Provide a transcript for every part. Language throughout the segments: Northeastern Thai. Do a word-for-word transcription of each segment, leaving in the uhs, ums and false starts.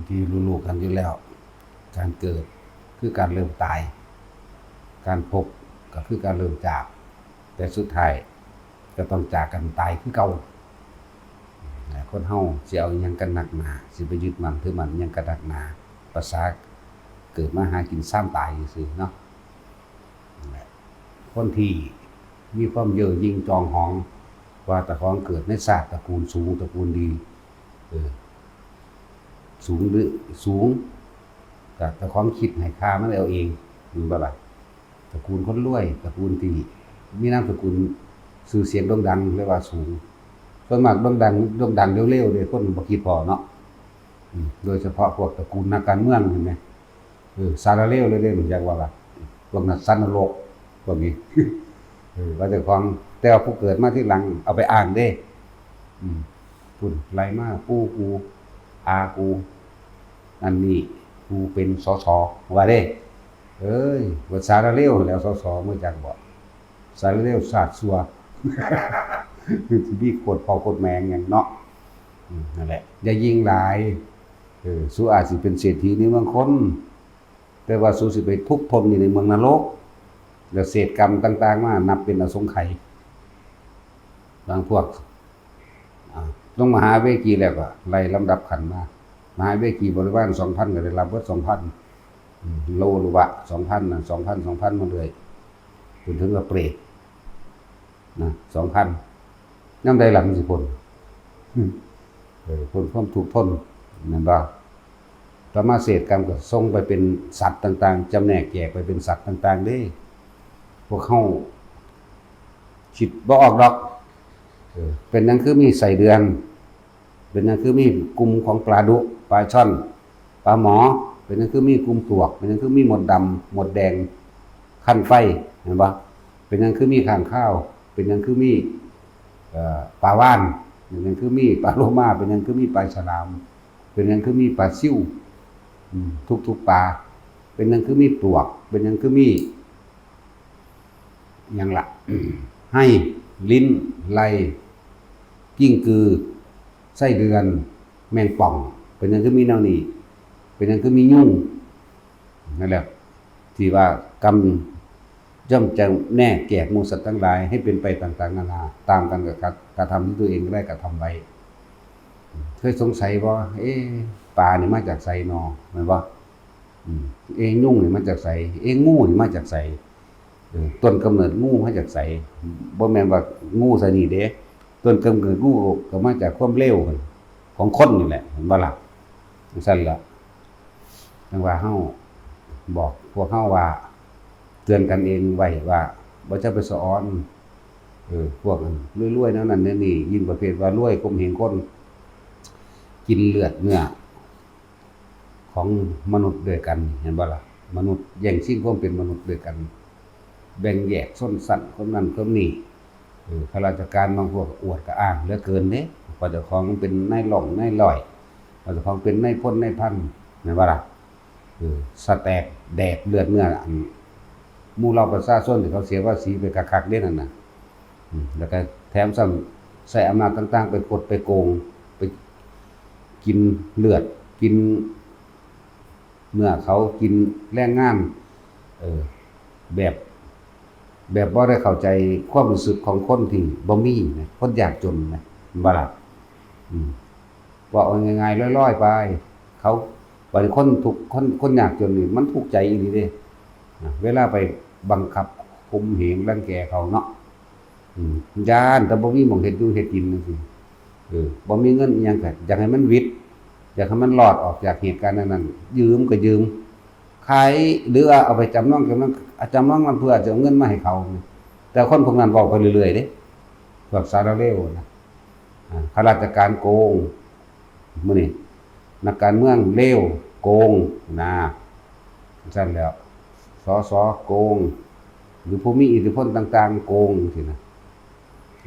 ที่รู้ๆกันอยู่แล้ว การเกิดคือการเริ่มตาย การพบก็คือการเริ่มจาก แต่สุดท้ายก็ต้องจากกันตายคือเก่า คนเฮาสิเอาอิหยังกันนักหนา สิไปยึดมั่นถือมั่นอิหยังกันนักหนา ประสาเกิดมาหากินซ้ำตายซื่อๆเนาะ นั่นแหละ คนที่มีความเย่อหยิ่งจองหอง ว่าเจ้าของเกิดในชาติตระกูลสูงตระกูลดี เออ สูงหรือสูง ก็เจ้าของคิดให้ค่ามันเอาเอง แม่นบ่ล่ะ ตระกูลคนรวย ตระกูลที่มีนามสกุลชื่อเสียงโด่งดัง เรียกว่าสูง ส่วนมากโด่งดัง โด่งดังเร็วๆเด้ คนบ่คิดพ้อเนาะ อืม โดยเฉพาะพวกตระกูลนักการเมือง เห็นไหม เออ สารเลวเลยเด้ รู้จักว่าล่ะ พวกนั้นสัตว์นรก พวกนี้ เออ ว่าเจ้าของ แต่ว่าผู้เกิดมาทีหลังเอาไปอ้างเด้ อืม พุ่น ไล่มา ปู่กู อากู อันนี้ กูเป็น สส ว่าเด้ เอ้ย ว่าสารเลวแล้ว สส มาจากบ่ สารเลวชาติชั่ว คือสิมีโคตรพ่อโคตรแม่หยังเนาะ อืม นั่นแหละ อย่าหยิ่งหลาย เออ สูอาจสิเป็นเศรษฐีในเมืองคน แต่ว่าสูสิไปทุกข์ทนอยู่ในเมืองนรก แล้วเศษกรรมต่างๆมานับเป็นอสงไขย บางพวก อ่า ลงมหาเวกีแล้วก็ไล่ลำดับขั้นมา มหาเวกีบริวาร สองพัน ก็ได้รับเบิด สองพัน อืม โลลุวะ สองพัน นะ สองพัน สองพัน มาเรื่อย จนถึงกับเปรต นะ สองพัน ยามใดล่ะมันสิพ้น อืม เออ พ้นความทุกข์ทน แม่นบ่ ต่อมาเศษกรรมก็ส่งไปเป็นสัตว์ต่างๆ จำแนกแยกไปเป็นสัตว์ต่างๆเด้ พวกเฮาคิดบ่ออกดอก เออ เป็นหยังคือมีไส้เดือน เป็นหยังคือมีกลุ่มของปลาดุก ปลาช่อน ปลาหมอ เป็นหยังคือมีกลุ่มปลวก เป็นหยังคือมีมดดำ มดแดง คันไฟ เห็นบ่ เป็นหยังคือมีค้างคาว เป็นหยังคือมี เอ่อ ปลาวาฬ เป็นหยังคือมีปลาโลมา เป็นหยังคือมีปลาฉลาม เป็นหยังคือมีปลาซิว อืม ทุกๆปลา เป็นหยังคือมีปลวก เป็นหยังคือมี หยังล่ะ ไฮ่ ลิ้น ไล่ กิ้งกือ ไส้เดือน แมงป่อง เป็นหยังคือมีแนวนี้ เป็นหยังคือมียุง นั่นแหละ ที่ว่ากรรมย่อมจำแนกแยกหมู่สัตว์ทั้งหลายให้เป็นไปต่างๆนานา ตามกันกับกระทำที่ตัวเองได้กระทำไว้ เคยสงสัยบ่ เอ๊ะ ปลานี่มาจากไสนอ แม่นบ่ อืม เอ๊ะ ยุงนี่มาจากไส เอ๊ะ งูนี่มาจากไส เออ ต้นกำเนิดงูมาจากไส บ่แม่นว่างูไสนี่เด้ ต้นกำเนิดงูก็มาจากความเลวของคนนี่แหละ เห็นบ่ล่ะ จั่งซั้นล่ะ จั่งว่าเฮาบอกพวกเฮาว่า เตือนกันเองไว้ว่า บ่จะไปสะออน เออ พวกรวยๆแนวนั้นแนวนี้ ยิ่งประเภทว่ารวยข่มเหงคน กินเลือดเนื้อ ของมนุษย์ด้วยกัน เห็นบ่ล่ะ มนุษย์แย่งชิงความเป็นมนุษย์ด้วยกัน แบ่งแยกชนชั้น คนนั้นคนนี้ เออ ข้าราชการบางพวกอวดกระอ้างเหลือเกินเด้ ว่าเจ้าของเป็นนายหล่องนายหล่อย ว่าเจ้าของเป็นนายพลนายพัน แม่นบ่ล่ะ เออ สะแตกแดกเลือดเนื้ออัน หมู่เหล่าประชาชนที่เขาเสียภาษีไปคักๆเด้นั่นน่ะ อืม แล้วก็แถมซ้ำใช้อำนาจต่างๆ ไปกดไปโกง ไปกินเลือด กินเนื้อเขา กินแรงงาน เออ แบบ แบบบ่ได้เข้าใจความรู้สึกของคนที่บ่มีนะ คนยากจนนะ แม่นบ่ล่ะ อืม เว้าง่ายๆลอยๆไป เขา บัดนี้คนทุกข์ คน คนยากจนนี่มันทุกข์ใจอีหลีเด้ นะ เวลาไปบังคับข่มเหงรังแกเขาเนาะ อืม ย้านแต่บ่มีหม่องเฮ็ดอยู่เฮ็ดกินจั่งซี้ เออ บ่มีเงินอิหยังก็อยากให้มันหวิด อยากให้มันรอดออกจากเหตุการณ์นั้นๆ ยืมก็ยืม ขาย หรือว่าเอาไปจำนอง จำนอง จำนองนำเพื่อจะเอาเงินมาให้เขา แต่คนพวกนั้นเว้าไปเรื่อยๆเด้ พวกสารเลวนะ อ่า ข้าราชการโกง มื้อนี้ นักการเมืองเลวโกงนะ ซั่นแหล้ว สส โกง หรือผู้มีอิทธิพลต่างๆ โกงจั่งซี้นะ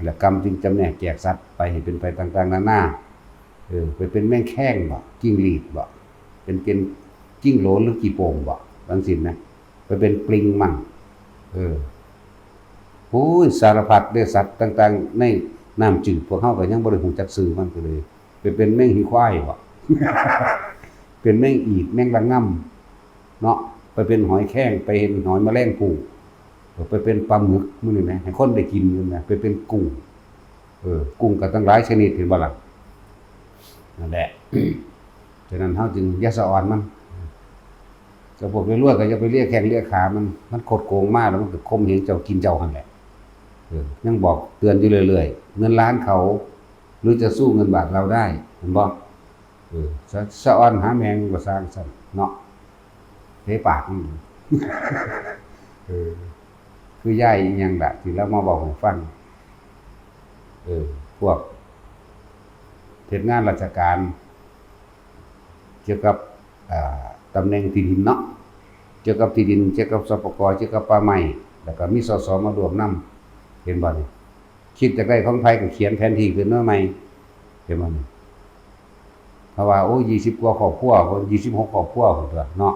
และกรรมจึงจำแนกแจกสัตว์ไปให้เป็นไปต่างๆนานา เออ ไปเป็นแมงแคงบ่ จิ้งหรีดบ่ เป็น เป็นจิ้งโหลนหรือขี้โป่งบ่ จั่งซี้นะ ไปเป็นปลิงมั่ง เออ โอ้ย สารพัดเด้อ สัตว์ต่างๆในน้ำจืด พวกเฮาก็ยังบ่ได้ฮู้จักชื่อมันก็เลย ไปเป็นแมงหี่ควายบ่ เป็นแมงอีด แมงระง่ำเนาะ ไปเป็นหอยแครง ไปเป็นหอยแมลงภู่ เออ ไปเป็นปลาหมึก มื้อนี้แหม ให้คนได้กินอยู่นะ ไปเป็นกุ้ง เออ กุ้งก็ตั้งหลายชนิด เห็นบ่ล่ะ นั่นแหละ ฉะนั้นเฮาจึงอย่าสะออนมัน เจ้าพวกรวยๆ ก็อย่าไปเลียแข้งเลียขามัน มันคดโกงมาแล้วมันก็ข่มเหงเจ้ากินเจ้าหั่นแหละ เออ ยังบอกเตือนอยู่เรื่อยๆ เงินล้านเขา หรือจะสู้เงินบาทเราได้ เห็นบ่ เออ สะ สะออนหาแมงก็สร้างซั่นเนาะ เทปากมัน เออ คือยายอีหยังล่ะ ที่ลาวมาเว้าให้ฟัง เออ พวกเฮ็ดงานราชการ เกี่ยวกับ อ่า ตำแหน่งที่ดินเนาะ เกี่ยวกับที่ดิน เกี่ยวกับ สปก เกี่ยวกับป่าไม้ แล้วก็มี สส มาร่วมนำ เห็นบ่นี่ คิดอยากได้ของไผก็เขียนแผนที่ขึ้นมาใหม่ เห็นบ่นี่ เพราะว่า โอ้ ยี่สิบกว่าครอบครัว ยี่สิบหกครอบครัวพุ้นตั๊วเนาะ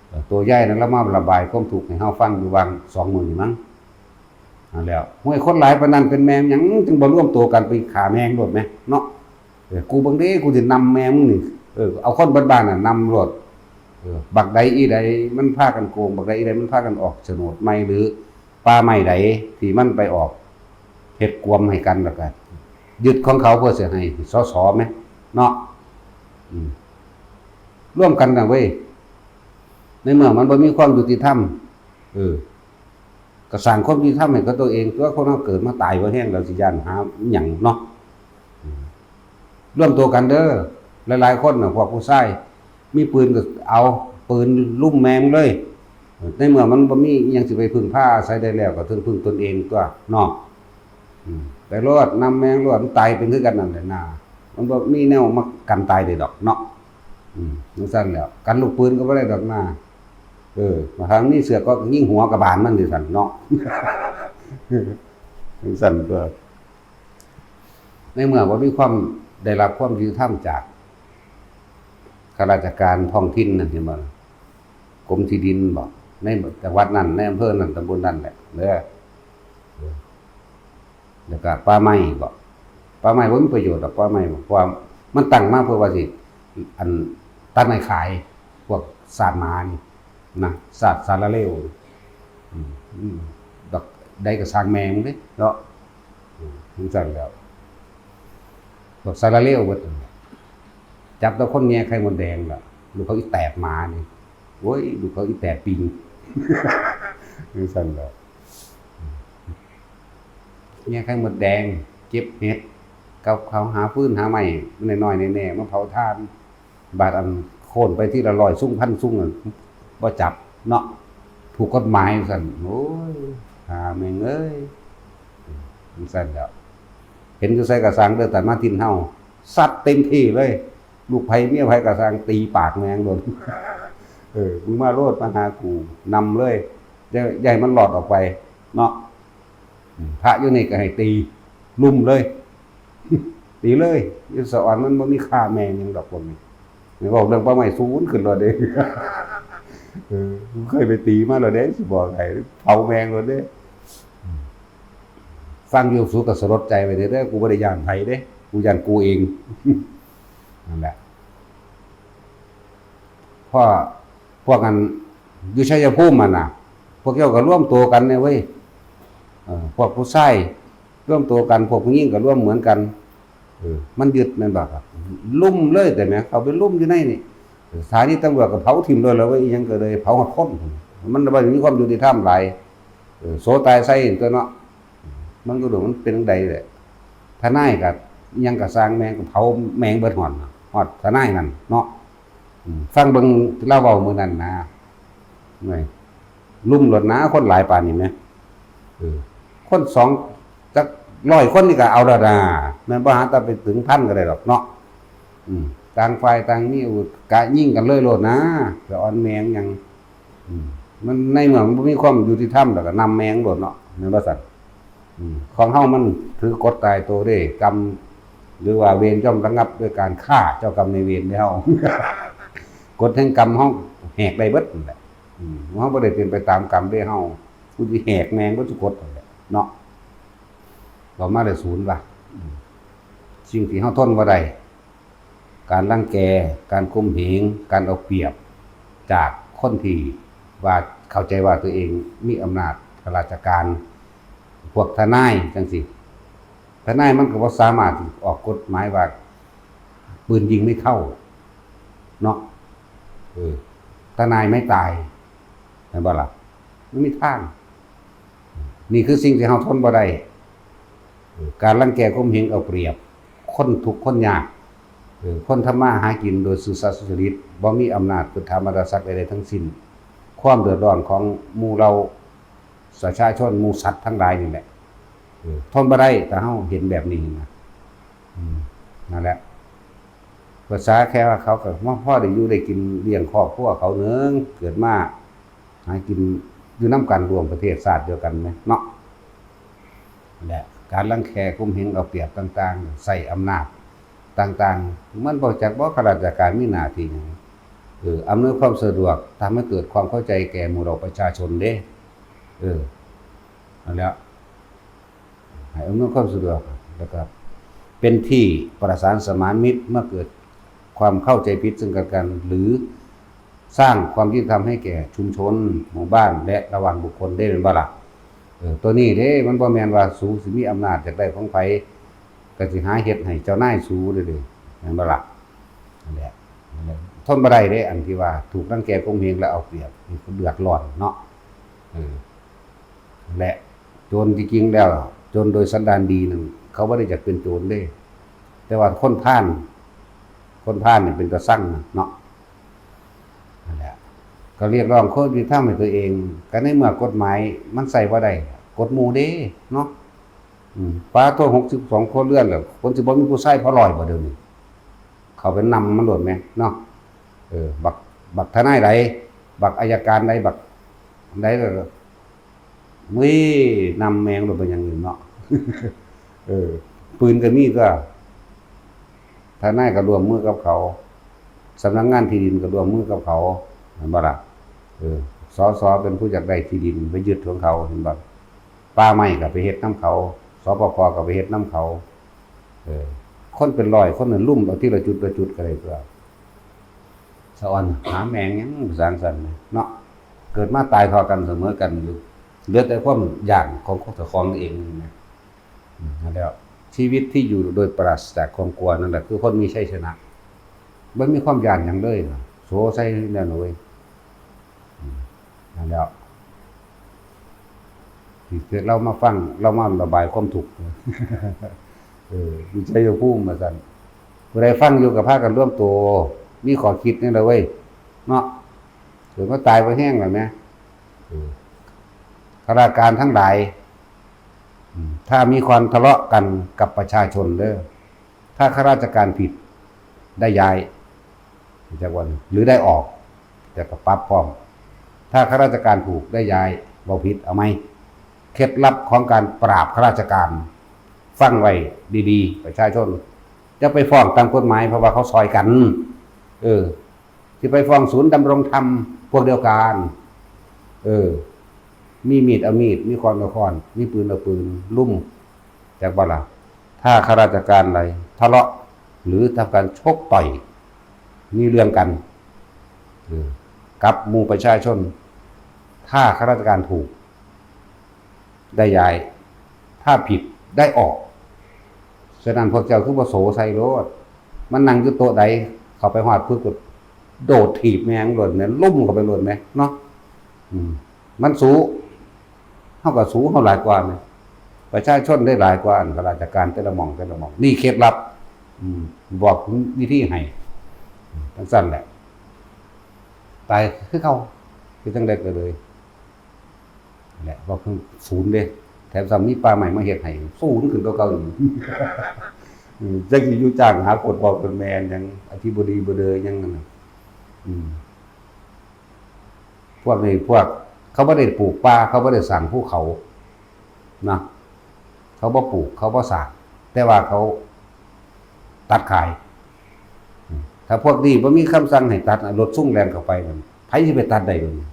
เออ ตัวยายนั่นลาวมาระบายความทุกข์ให้เฮาฟังอยู่หว่างสองมื้อนี่มั้ง นั่นแหละ ห้วย คนหลายปานนั้นเป็นแม่นหยังจึงบ่รวมตัวกันไปฆ่าแมงโลดแหมเนาะ เออ กูเบิ่งเด้ กูสินำแมงมึงนี่ เออ เอาคนบ้านๆ น่ะนำโลด เออ บักใดอีใดมันพากันโกง บักใดอีใดมันพากันออกโฉนดใหม่ หรือป่าไม้ใดที่มันไปออก เฮ็ดกวมให้กัน แล้วก็ยึดของเขาเพื่อสิให้ สส แหมเนาะ อืม ร่วมกันนะเว้ย ในเมื่อมันบ่มีความยุติธรรม เออ ก็สร้างความยุติธรรมให้กับตัวเองตั๊ว คนเฮาเกิดมาตายบ่แฮงแล้วสิย้านหาอิหยังเนาะ อืม รวมตัวกันเด้อ หลายๆ คนน่ะ พวกผู้ชาย มีปืนก็เอาปืนลุมแมงเลย ในเมื่อมันบ่มีอิหยังสิไปพึ่งพาอาศัยได้แล้ว ก็ต้องพึ่งตนเองตั๊วเนาะ อืม ไปโลด นำแมงโลด มันตายเป็นคือกันนั่นแหละนา มันบ่มีแนวมากันตายได้ดอกเนาะ อืม จั่งซั้นแหล้ว กันลูกปืนก็บ่ได้ดอกนา เออ บางครั้งมีเสือกก็ยิงหัวกะบาลมันจั่งซั้นเนาะ จั่งซั้นตั๊ว ในเมื่อบ่มีความ ได้รับความยุติธรรมจากข้าราชการท้องถิ่นนั่น เห็นบ่ล่ะ กรมที่ดินบ่ ในจังหวัดนั้น ในอำเภอนั้น ตำบลนั้นแหละเด้อ แล้วก็ป่าไม้บ่ ป่าไม้บ่มีประโยชน์ดอก ป่าไม้บ่ เพราะว่ามันตั้งมาเพื่อว่าสิ อัน ตัดไม้ขาย พวกสาดหมานี่นะ สาดสารเลว อืม อืม ดอกใดก็สร้างแม่มึงเด้เนาะ อืม จั่งซั้นแหล้ว พวกสารเลวเบิด จับแต่คนแย่ไข่มดแดงล่ะ ลูกเขาอีแตกหมานี่ โอ้ย ลูกเขาอีแตกปิง จั่งซั้นแหล้ว แย่ไข่มดแดง เก็บเห็ด กับเขาหาฟืนหาไม้น้อยๆ แน่ๆ มาเผาถ่าน บาดอันโค่นไปทีละร้อยซุงพันซุงนั่น บ่จับเนาะ ถูกกฎหมายจั่งซั้น โอ้ย หาแม่งเอ้ย จั่งซั้นแหล้ว เห็นอยู่ไสก็ซ่างเด้อ ท่านมาถิ่นเฮา ซัดเต็มที่เลย ลูกไผเมียไผก็ซ่าง ตีปากแม่งโลด เออ มึงมาโลด มาหากู นำเลย อย่า อย่าให้มันหลอดออกไปเนาะ อืม พระอยู่นี่ก็ให้ตี ลุ่มเลย ตีเลย อย่าสะออน มันบ่มีค่าแม่งหยังดอกพวกนี้ นี่เว้าเรื่องป่าไม้ สูนขึ้นโลดเด้ เออ กูเคยไปตีมาแล้วเด้ สิบอกให้ เผาแม่งโลดเด้ ฟังอยู่สูก็สลดใจไว้เด้อ กูบ่ได้ย้านไผเด้ กูย้านกูเอง นั่นแหละ พอ พวกอันอยู่ชัยภูมิหั่นน่ะ พวกเจ้าก็รวมตัวกันเนี่ยเว้ย เออ พวกผู้ชายรวมตัวกัน พวกผู้หญิงก็รวมเหมือนกัน เออ มันยึดแม่นบ่ครับ ลุ่มเลย แต่แหม เข้าไปลุ่มอยู่ในนี่ สถานีตำรวจก็เผาถิ่มเลยแล้วเว้ย อิหยังก็เลยเผาฮอดคน มันบ่มีความยุติธรรมหลาย เออ โสตายใส่ตัวเนาะ มันก็ดูมันเป็นจั่งใดแหละ ทนายก็อิหยังก็ซ่าง แม่งก็เผาแม่งเบิดฮอด ฮอดทนายนั่นเนาะ อืม ฟังเบิ่งลาวเว้ามื้อนั้นนะ แม่ง ลุ่มโลดนะ คนหลายปานนี้แหม เออ คนสอง จักร้อยคนนี่ก็เอาแล้วนะ แม่นบ่ หาแต่ไปถึงพันก็ได้ดอกเนาะ อืม ต่างฝ่ายต่างมีอาวุธ กะยิงกันเลยโลดนะ สะออนแม่งหยัง อืม มันในเมืองมันบ่มีความยุติธรรม แล้วก็นำแม่งโลดเนาะ แม่นบ่ซั่น อืม ของเฮามันถือกฎตายตัวเด้ กรรม หรือว่าเวรย่อมระงับด้วยการฆ่าเจ้ากรรมนายเวรเด้เฮา กฎแห่งกรรมเฮาแหกได้เบิดนั่นแหละ อืม เฮาบ่ได้เป็นไปตามกรรมเด้เฮา กูสิแหกแม่งเบิดทุกกฎนั่นแหละเนาะ เว้ามาได้ศูนย์ว่ะ อืม สิ่งที่เฮาทนบ่ได้ การรังแก การข่มเหง การเอาเปรียบ จากคนที่ว่าเข้าใจว่าตัวเองมีอำนาจข้าราชการ พวกทนายจังซี่ ทนายมันก็บ่สามารถออกกฎหมายว่า ปืนยิงไม่เข้า เนาะ เออ ทนายไม่ตาย แม่นบ่ล่ะ? มันมีทาง นี่คือสิ่งที่เราทนบ่ได้ เออ การรังแกข่มเหงเอาเปรียบ คนทุกข์คนยาก เออ คนทำมาหากินโดยซื่อสัตย์สุจริต บ่มีอำนาจพุทธมารดาศักดิ์ใดๆทั้งสิ้น ความเดือดร้อนของหมู่เราประชาชน หมู่สัตว์ทั้งหลายนี่แหละ เออ ทนบ่ได้ถ้าเราเห็นแบบนี้นะ อืม นั่นแหละ ภาษาแค่ว่าเขาก็มาพอได้อยู่ได้กินเลี้ยงครอบครัวเขาหนึ่ง เกิดมาหากินอยู่นำกันร่วมประเทศชาติเดียวกันไหมเนาะ และการรังแกข่มเหงเอาเปรียบต่างๆ ใช้อำนาจต่างๆ มันบ่จักบ่ข้าราชการมีหน้าที่หยัง เออ อำนวยความสะดวก ทำให้เกิดความเข้าใจแก่หมู่เราประชาชนเด้ เออ นั่นแหละ ให้อำนวยความสะดวก แล้วก็เป็นที่ประสานสมานมิตร เมื่อเกิดความเข้าใจผิดซึ่งกันและกัน หรือสร้างความยุติธรรมให้แก่ชุมชน หมู่บ้าน และระหว่างบุคคลได้ แม่นบ่ล่ะ เออ ตัวนี้เด้ มันบ่แม่นว่าสูสิมีอำนาจอยากได้ของไผ ก็สิหาเฮ็ดให้เจ้านายสูเด้ แม่นบ่ล่ะ นั่นแหละ นั่นแหละ ทนบ่ได้เด้ อันที่ว่าถูกรังแกข่มเหงและเอาเปรียบ นี่คือเดือดร้อนเนาะ เออ และโจรจริงๆแล้ว โจรโดยสันดานดีนั่น เขาบ่ได้อยากเป็นโจรเด้ แต่ว่าคนพาล คนพาลนี่เป็นตาซังเนาะ นั่นแหละ ก็เรียกร้องความยุติธรรมให้ตัวเอง ก็ในเมื่อกฎหมายมันใช้บ่ได้ กฎหมู่เด้ เนาะ อืม ปาโทษ หกสิบสองครัวเรือนแล้ว คนสิบ่มีผู้ชายพอร้อยบ่เดี๋ยวนี้ เข้าไปนำมันโลดแหมเนาะ เออ บัก บักทนายใด บักอัยการใด บักใดก็ เว้ย นำแม่งโลดเป็นอย่างอื่นเนาะ เออ ปืนก็มีก็ ทนายก็ร่วมมือกับเขา สำนักงานที่ดินก็ร่วมมือกับเขา แม่นบ่ล่ะ เออ สส เป็นผู้อยากได้ที่ดินไปยึดของเขา เห็นบ่ ป่าไม้ก็ไปเฮ็ดนำเขา สปภ ก็ไปเฮ็ดนำเขา เออ คนเป็นร้อยคนน่ะลุ่มเอาทีละจุดละจุดก็ได้ตัว สะออนหาแม่งหยังภาษาจั่งซั่นเนาะ เกิดมาตายเท่ากันเสมอกันอยู่ เหลือแต่ความย้านของเจ้าของเองนะ อืม นั่นแหละ ชีวิตที่อยู่โดยปราศจากความกลัวนั่นแหละคือคนมีชัยชนะ บ่มีความย้านหยังเลยนะ โสใส่แนวนั้นเว้ย อืม นั่นแหละ ที่เกิดเรามาฟัง เรามาระบายความทุกข์ เออ อยู่ชัยภูมิว่าซั่น ผู้ใดฟังอยู่ก็พากันรวมตัว มีข้อคิดนี่แหละเว้ย เนาะ เกิดมาตายบ่แฮงแล้วแหม เออ ข้าราชการทั้งหลาย อืม ถ้ามีความทะเลาะกันกับประชาชนเด้อ ถ้าข้าราชการผิดได้ย้าย จักวัน หรือได้ออก แต่ก็ปรับพร้อม ถ้าข้าราชการถูกได้ย้าย บ่ผิด เอาใหม่ เคล็ดลับของการปราบข้าราชการ ฟังไว้ดีๆ ประชาชน จะไปฟ้องตามกฎหมาย เพราะว่าเขาซอยกัน เออ สิไปฟ้องศูนย์ดำรงธรรมพวกเดียวกัน เออ มีมีดเอามีด มีค้อนเอาค้อน มีปืนเอาปืน ลุ่ม จักบ่ล่ะ ถ้าข้าราชการใดทะเลาะ หรือทำการชกต่อย มีเรื่องกัน เออ กับหมู่ประชาชน ถ้าข้าราชการถูก ได้ย้าย ถ้าผิดได้ออก ฉะนั้นพวกเจ้าคือบ่โสใส่โลด มันนั่งอยู่โต๊ะใด เข้าไปฮอดปึ๊บก็โดดถีบแม่งโลดแม่ ล้มเข้าไปโลดแม่เนาะ อืม มันสู เฮาก็สู เฮาหลายกว่าแม่ ประชาชนได้หลายกว่าอันข้าราชการแต่ละหม่องแต่ละหม่อง นี่เคล็ดลับ อืม บอกวิธีให้ จั่งซั่นแหละ ตายคือเก่า คือจั่งใดก็เลย แหละ ว่าคือศูนย์เด้ แถมซ้ำมีป่าไม้มาเฮ็ดให้ ศูนย์ขึ้นกว่าเก่าอีก อืม จักสิอยู่จ้างหาโคตรพ่อโคตรแม่หยัง อธิบดีบ่เด้อหยังนั่นน่ะ อืม พวกนี้พวกเขาบ่ได้ปลูกป่า เขาบ่ได้สร้างภูเขา นะ เขาบ่ปลูก เขาบ่สร้าง แต่ว่าเขาตัดขาย อืม ถ้าพวกนี้บ่มีคำสั่งให้ตัดน่ะ รถซุงแล่นเข้าไปนั่น ไผสิไปตัดได้เดี๋ยวนี้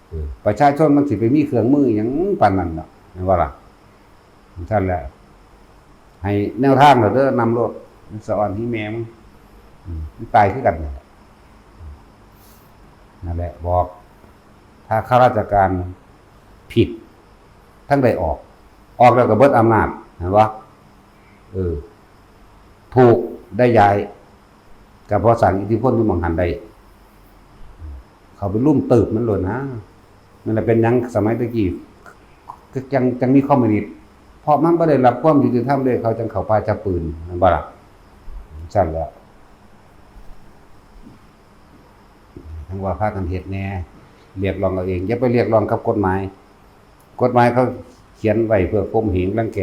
เออ ประชาชนมันสิไปมีเครื่องมือหยังปานนั้นเนาะ แม่นบ่ล่ะ? ซั่นแหละ ให้แนวทางเถาะเด้อ นำโลด สะออนฮีแม่มึง อืมมันตายคือกันนั่นแหละ นั่นแหละ บอก ถ้าข้าราชการผิด ทั้งได้ออก ออกแล้วก็เบิดอำนาจ เห็นปะ เออ ถูกได้ย้าย กับพอสั่งอิทธิพลอยู่หม่องหันได้ เขาไปลุ่มตืบมันโลดนะ นั่นแหละเป็นหยังสมัยตะกี้ ก็จังจังมีคอมมิวนิสต์ เพราะมันบ่ได้รับความยุติธรรมเลย เขาจังเข้าป่าจับปืน แม่นบ่ล่ะ ซั่นแหล้ว ทั้งว่าพากันเฮ็ดแหน่ เรียกร้องเอาเอง อย่าไปเรียกร้องกับกฎหมาย กฎหมายเขาเขียนไว้เพื่อข่มเหงรังแก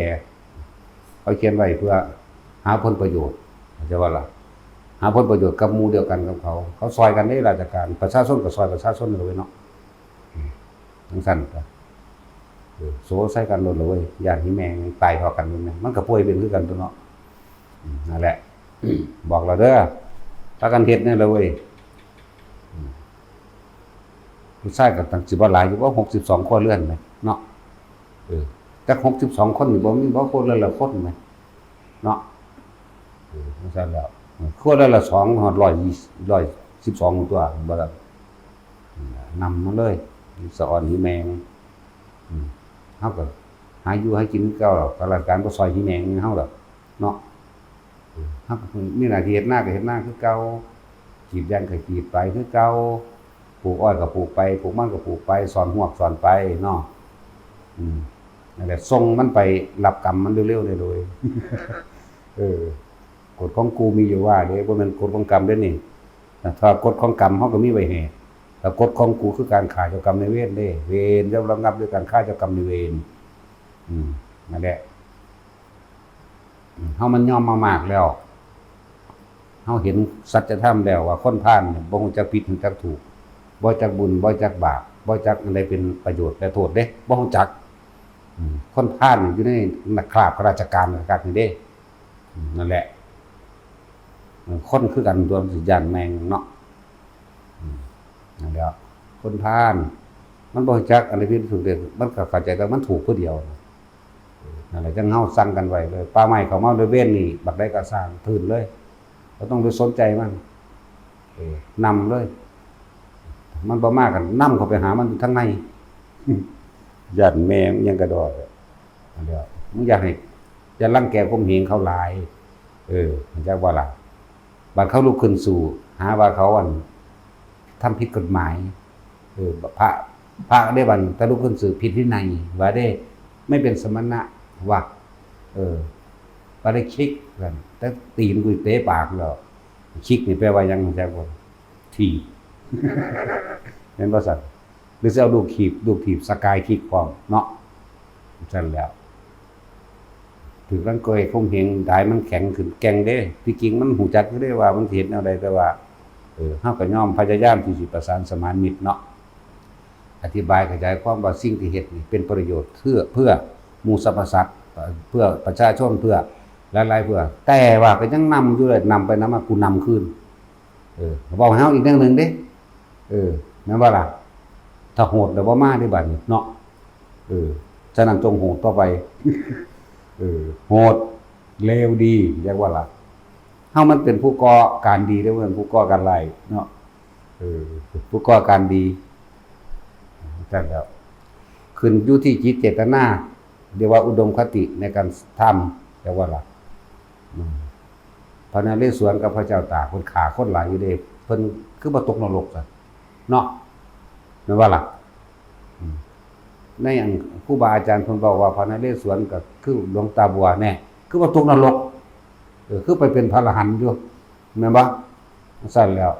เขาเขียนไว้เพื่อหาผลประโยชน์ เข้าใจบ่ล่ะ หาผลประโยชน์กับหมู่เดียวกันกับเขา เขาซอยกันเด้ ราชการ ประชาชนก็ซอยประชาชนเอาไว้เนาะ อืม จังซั่นก็ เออ โสใส่กันโลดเลยเว้ย ย่านที่แม่งตายเท่ากันอยู่แม่ง มันก็ป่วยเป็นคือกันตัวเนาะ อืม นั่นแหละ บอกเราเด้อ พากันเฮ็ดแหน่เลยเว้ย อืม ผู้ชายก็ตั้งสิบ่หลายอยู่ว่า หกสิบสองครัวเรือนไหมเนาะ เออ จัก หกสิบสองคนนี่บ่มีบ่ครัวเรือนละคนไหมเนาะ เออ จังซั่นแล้ว ครัวเรือนละสอง ฮอด ร้อยยี่สิบ ร้อยสิบสองตัว บ่ล่ะ นำมาเลย สะออนหิแมง อืม เฮาก็หาอยู่หากินคือเก่าดอก ข้าราชการบ่ซอยหิแมงเฮาดอกเนาะ เออ เฮาก็มีหน้าที่เฮ็ดนาก็เฮ็ดนาคือเก่า กรีดยางก็กรีดไปคือเก่า ปลูกอ้อยก็ปลูกไป ปลูกมันก็ปลูกไป สอนฮวกสอนไปเนาะ อืม นั่นแหละ ส่งมันไปรับกรรมมันเร็วๆ เลยโดย เออ กฎของกูมีอยู่ว่าเด้ บ่แม่นกฎของกรรมเด้นี่ ถ้ากฎของกรรมเฮาก็มีไว้ให้ แต่กฎของกูคือการฆ่าเจ้ากรรมนายเวรเด้ เวรย่อมระงับด้วยการฆ่าเจ้ากรรมนายเวร อืม นั่นแหละ อืม เฮามันยอมมามากแล้ว เฮาเห็นสัจธรรมแล้วว่าคนพาลเนี่ยบ่ฮู้จักผิดฮู้จักถูก บ่จักบุญ บ่จักบาป บ่จักอันใดเป็นประโยชน์และโทษเด้ บ่ฮู้จัก อืม คนพาลนี่อยู่ในคราบข้าราชการคักๆ นี่เด้ อืม นั่นแหละ คนคือกันตัวมันสิย่านแม่งเนาะ อืม นั่นแหละ คนพาล มันบ่รู้จักอันใดผิดถูกเด้ มันก็เข้าใจแต่มันถูกผู้เดียวนะ เออ นั่นแหละ จังเฮาสั่งกันไว้เลย ป่าไม้เข้ามาในเวรนี่ บักใดก็สร้างทื่นเลย บ่ต้องไปสนใจมัน เออ นำเลย มันบ่มากัน นำเข้าไปหามันอยู่ทางใน ย่านแม่งยังกระดอก อันเดียว มึงอย่าให้ อย่ารังแกข่มเหงเขาหลาย เออ เข้าใจบ่ล่ะ บัดเขาลุกขึ้นสู้ หาว่าเขาอัน ทำผิดกฎหมาย เออ พระ พระได้บัด ถ้าลุกขึ้นสู้ผิดวินัย ว่าเด้ ไม่เป็นสมณะ ว่า เออ บ่ได้คิกกัน แต่ตีนกูเตะปากแล้ว คิกนี่แปลว่าหยัง เข้าใจบ่ ถีบ แม่นบ่ซั่น หรือสิเอาลูกถีบ ลูกถีบสกายคิกพร้อมเนาะ ซั่นแหล้ว ถืกรังแกข่มเหง ดายมันแข็งขึ้นแกร่งเด้ ที่จริงมันฮู้จักอยู่เด้ว่ามันสิเฮ็ดแนวใด แต่ว่า เออ เฮาก็ยอมพยายามที่สิประสานสมานมิตรเนาะ อธิบายขยายความว่าสิ่งที่เฮ็ดนี่เป็นประโยชน์เพื่อ เพื่อหมู่สรรพสัตว์ เพื่อประชาชน เพื่อหลายๆ เพื่อ แต่ว่าก็ยังนำอยู่เลย นำไปนำมา กูนำคืน เออ เว้าให้เฮาอีกแนวหนึ่งเด้ เออ แม่นบ่ล่ะ ถ้าโหดแล้วบ่มาเด้บัดนี้เนาะ เออ ฉะนั้นจงโหดต่อไป เออ โหด เลวดี เรียกว่าล่ะ เฮามันเป็นผู้ก่อการดีเด้อ เพิ่นผู้ก่อการร้ายเนาะ เออ ผู้ก่อการดี ซั่นแหล้ว ขึ้นอยู่ที่จิตเจตนา เรียกว่าอุดมคติในการทำ เรียกว่าล่ะ อืม พระนเรศวรกับพระเจ้าตาก เพิ่นฆ่าคนหลายอยู่เด้ เพิ่นคือบ่ตกนรกซะ เนาะ แม่นบ่ล่ะ อืม ในอันครูบาอาจารย์เพิ่นบอกว่าพระนเรศวรก็คือหลวงตาบัวแน่ คือบ่ตกนรก เออ คือไปเป็นพระอรหันต์อยู่ แม่นบ่ ซั่นแหล้ว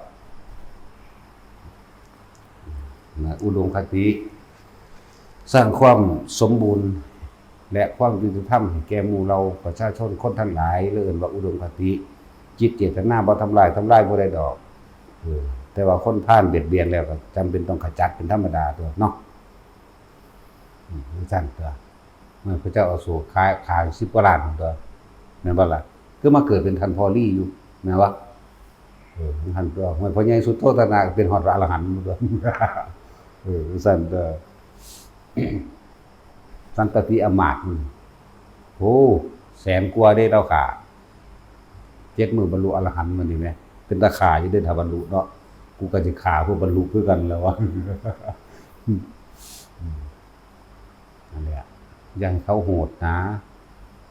นะ อุดมคติ สร้างความสมบูรณ์ และความยุติธรรมให้แก่หมู่เหล่าประชาชนคนทั้งหลาย เรียกว่าอุดมคติ จิตเจตนาบ่ทำลาย ทำลายบ่ได้ดอก เออ แต่ว่าคนพาลเบียดเบียนแล้วก็จำเป็นต้องขจัดเป็นธรรมดาตัวเนาะ อืม จั่งซั่นตัว มันพระเจ้าอโศกฆ่า ฆ่าสิบกว่าล้านตัว แม่นบ่ล่ะ คือมาเกิดเป็นท่านพ่อลี่อยู่ แม่นบ่ เออ ท่านตัว พ่อใหญ่สุโธทนะเป็นฮอดอรหันต์ตัว เออ ซั่นตัว สันตติอำมาตย์มัน โอ้ แสนกว่าเด้ลาวฆ่า เจ็ดมื้อบรรลุอรหันต์มื้อนี้แหม เป็นตาฆ่าอยู่เด้ ถ้าบรรลุเนาะ กูก็สิฆ่าผู้บรรลุคือกันแหล้ววะ นั่นแหละ อย่าให้เขาโหดนะ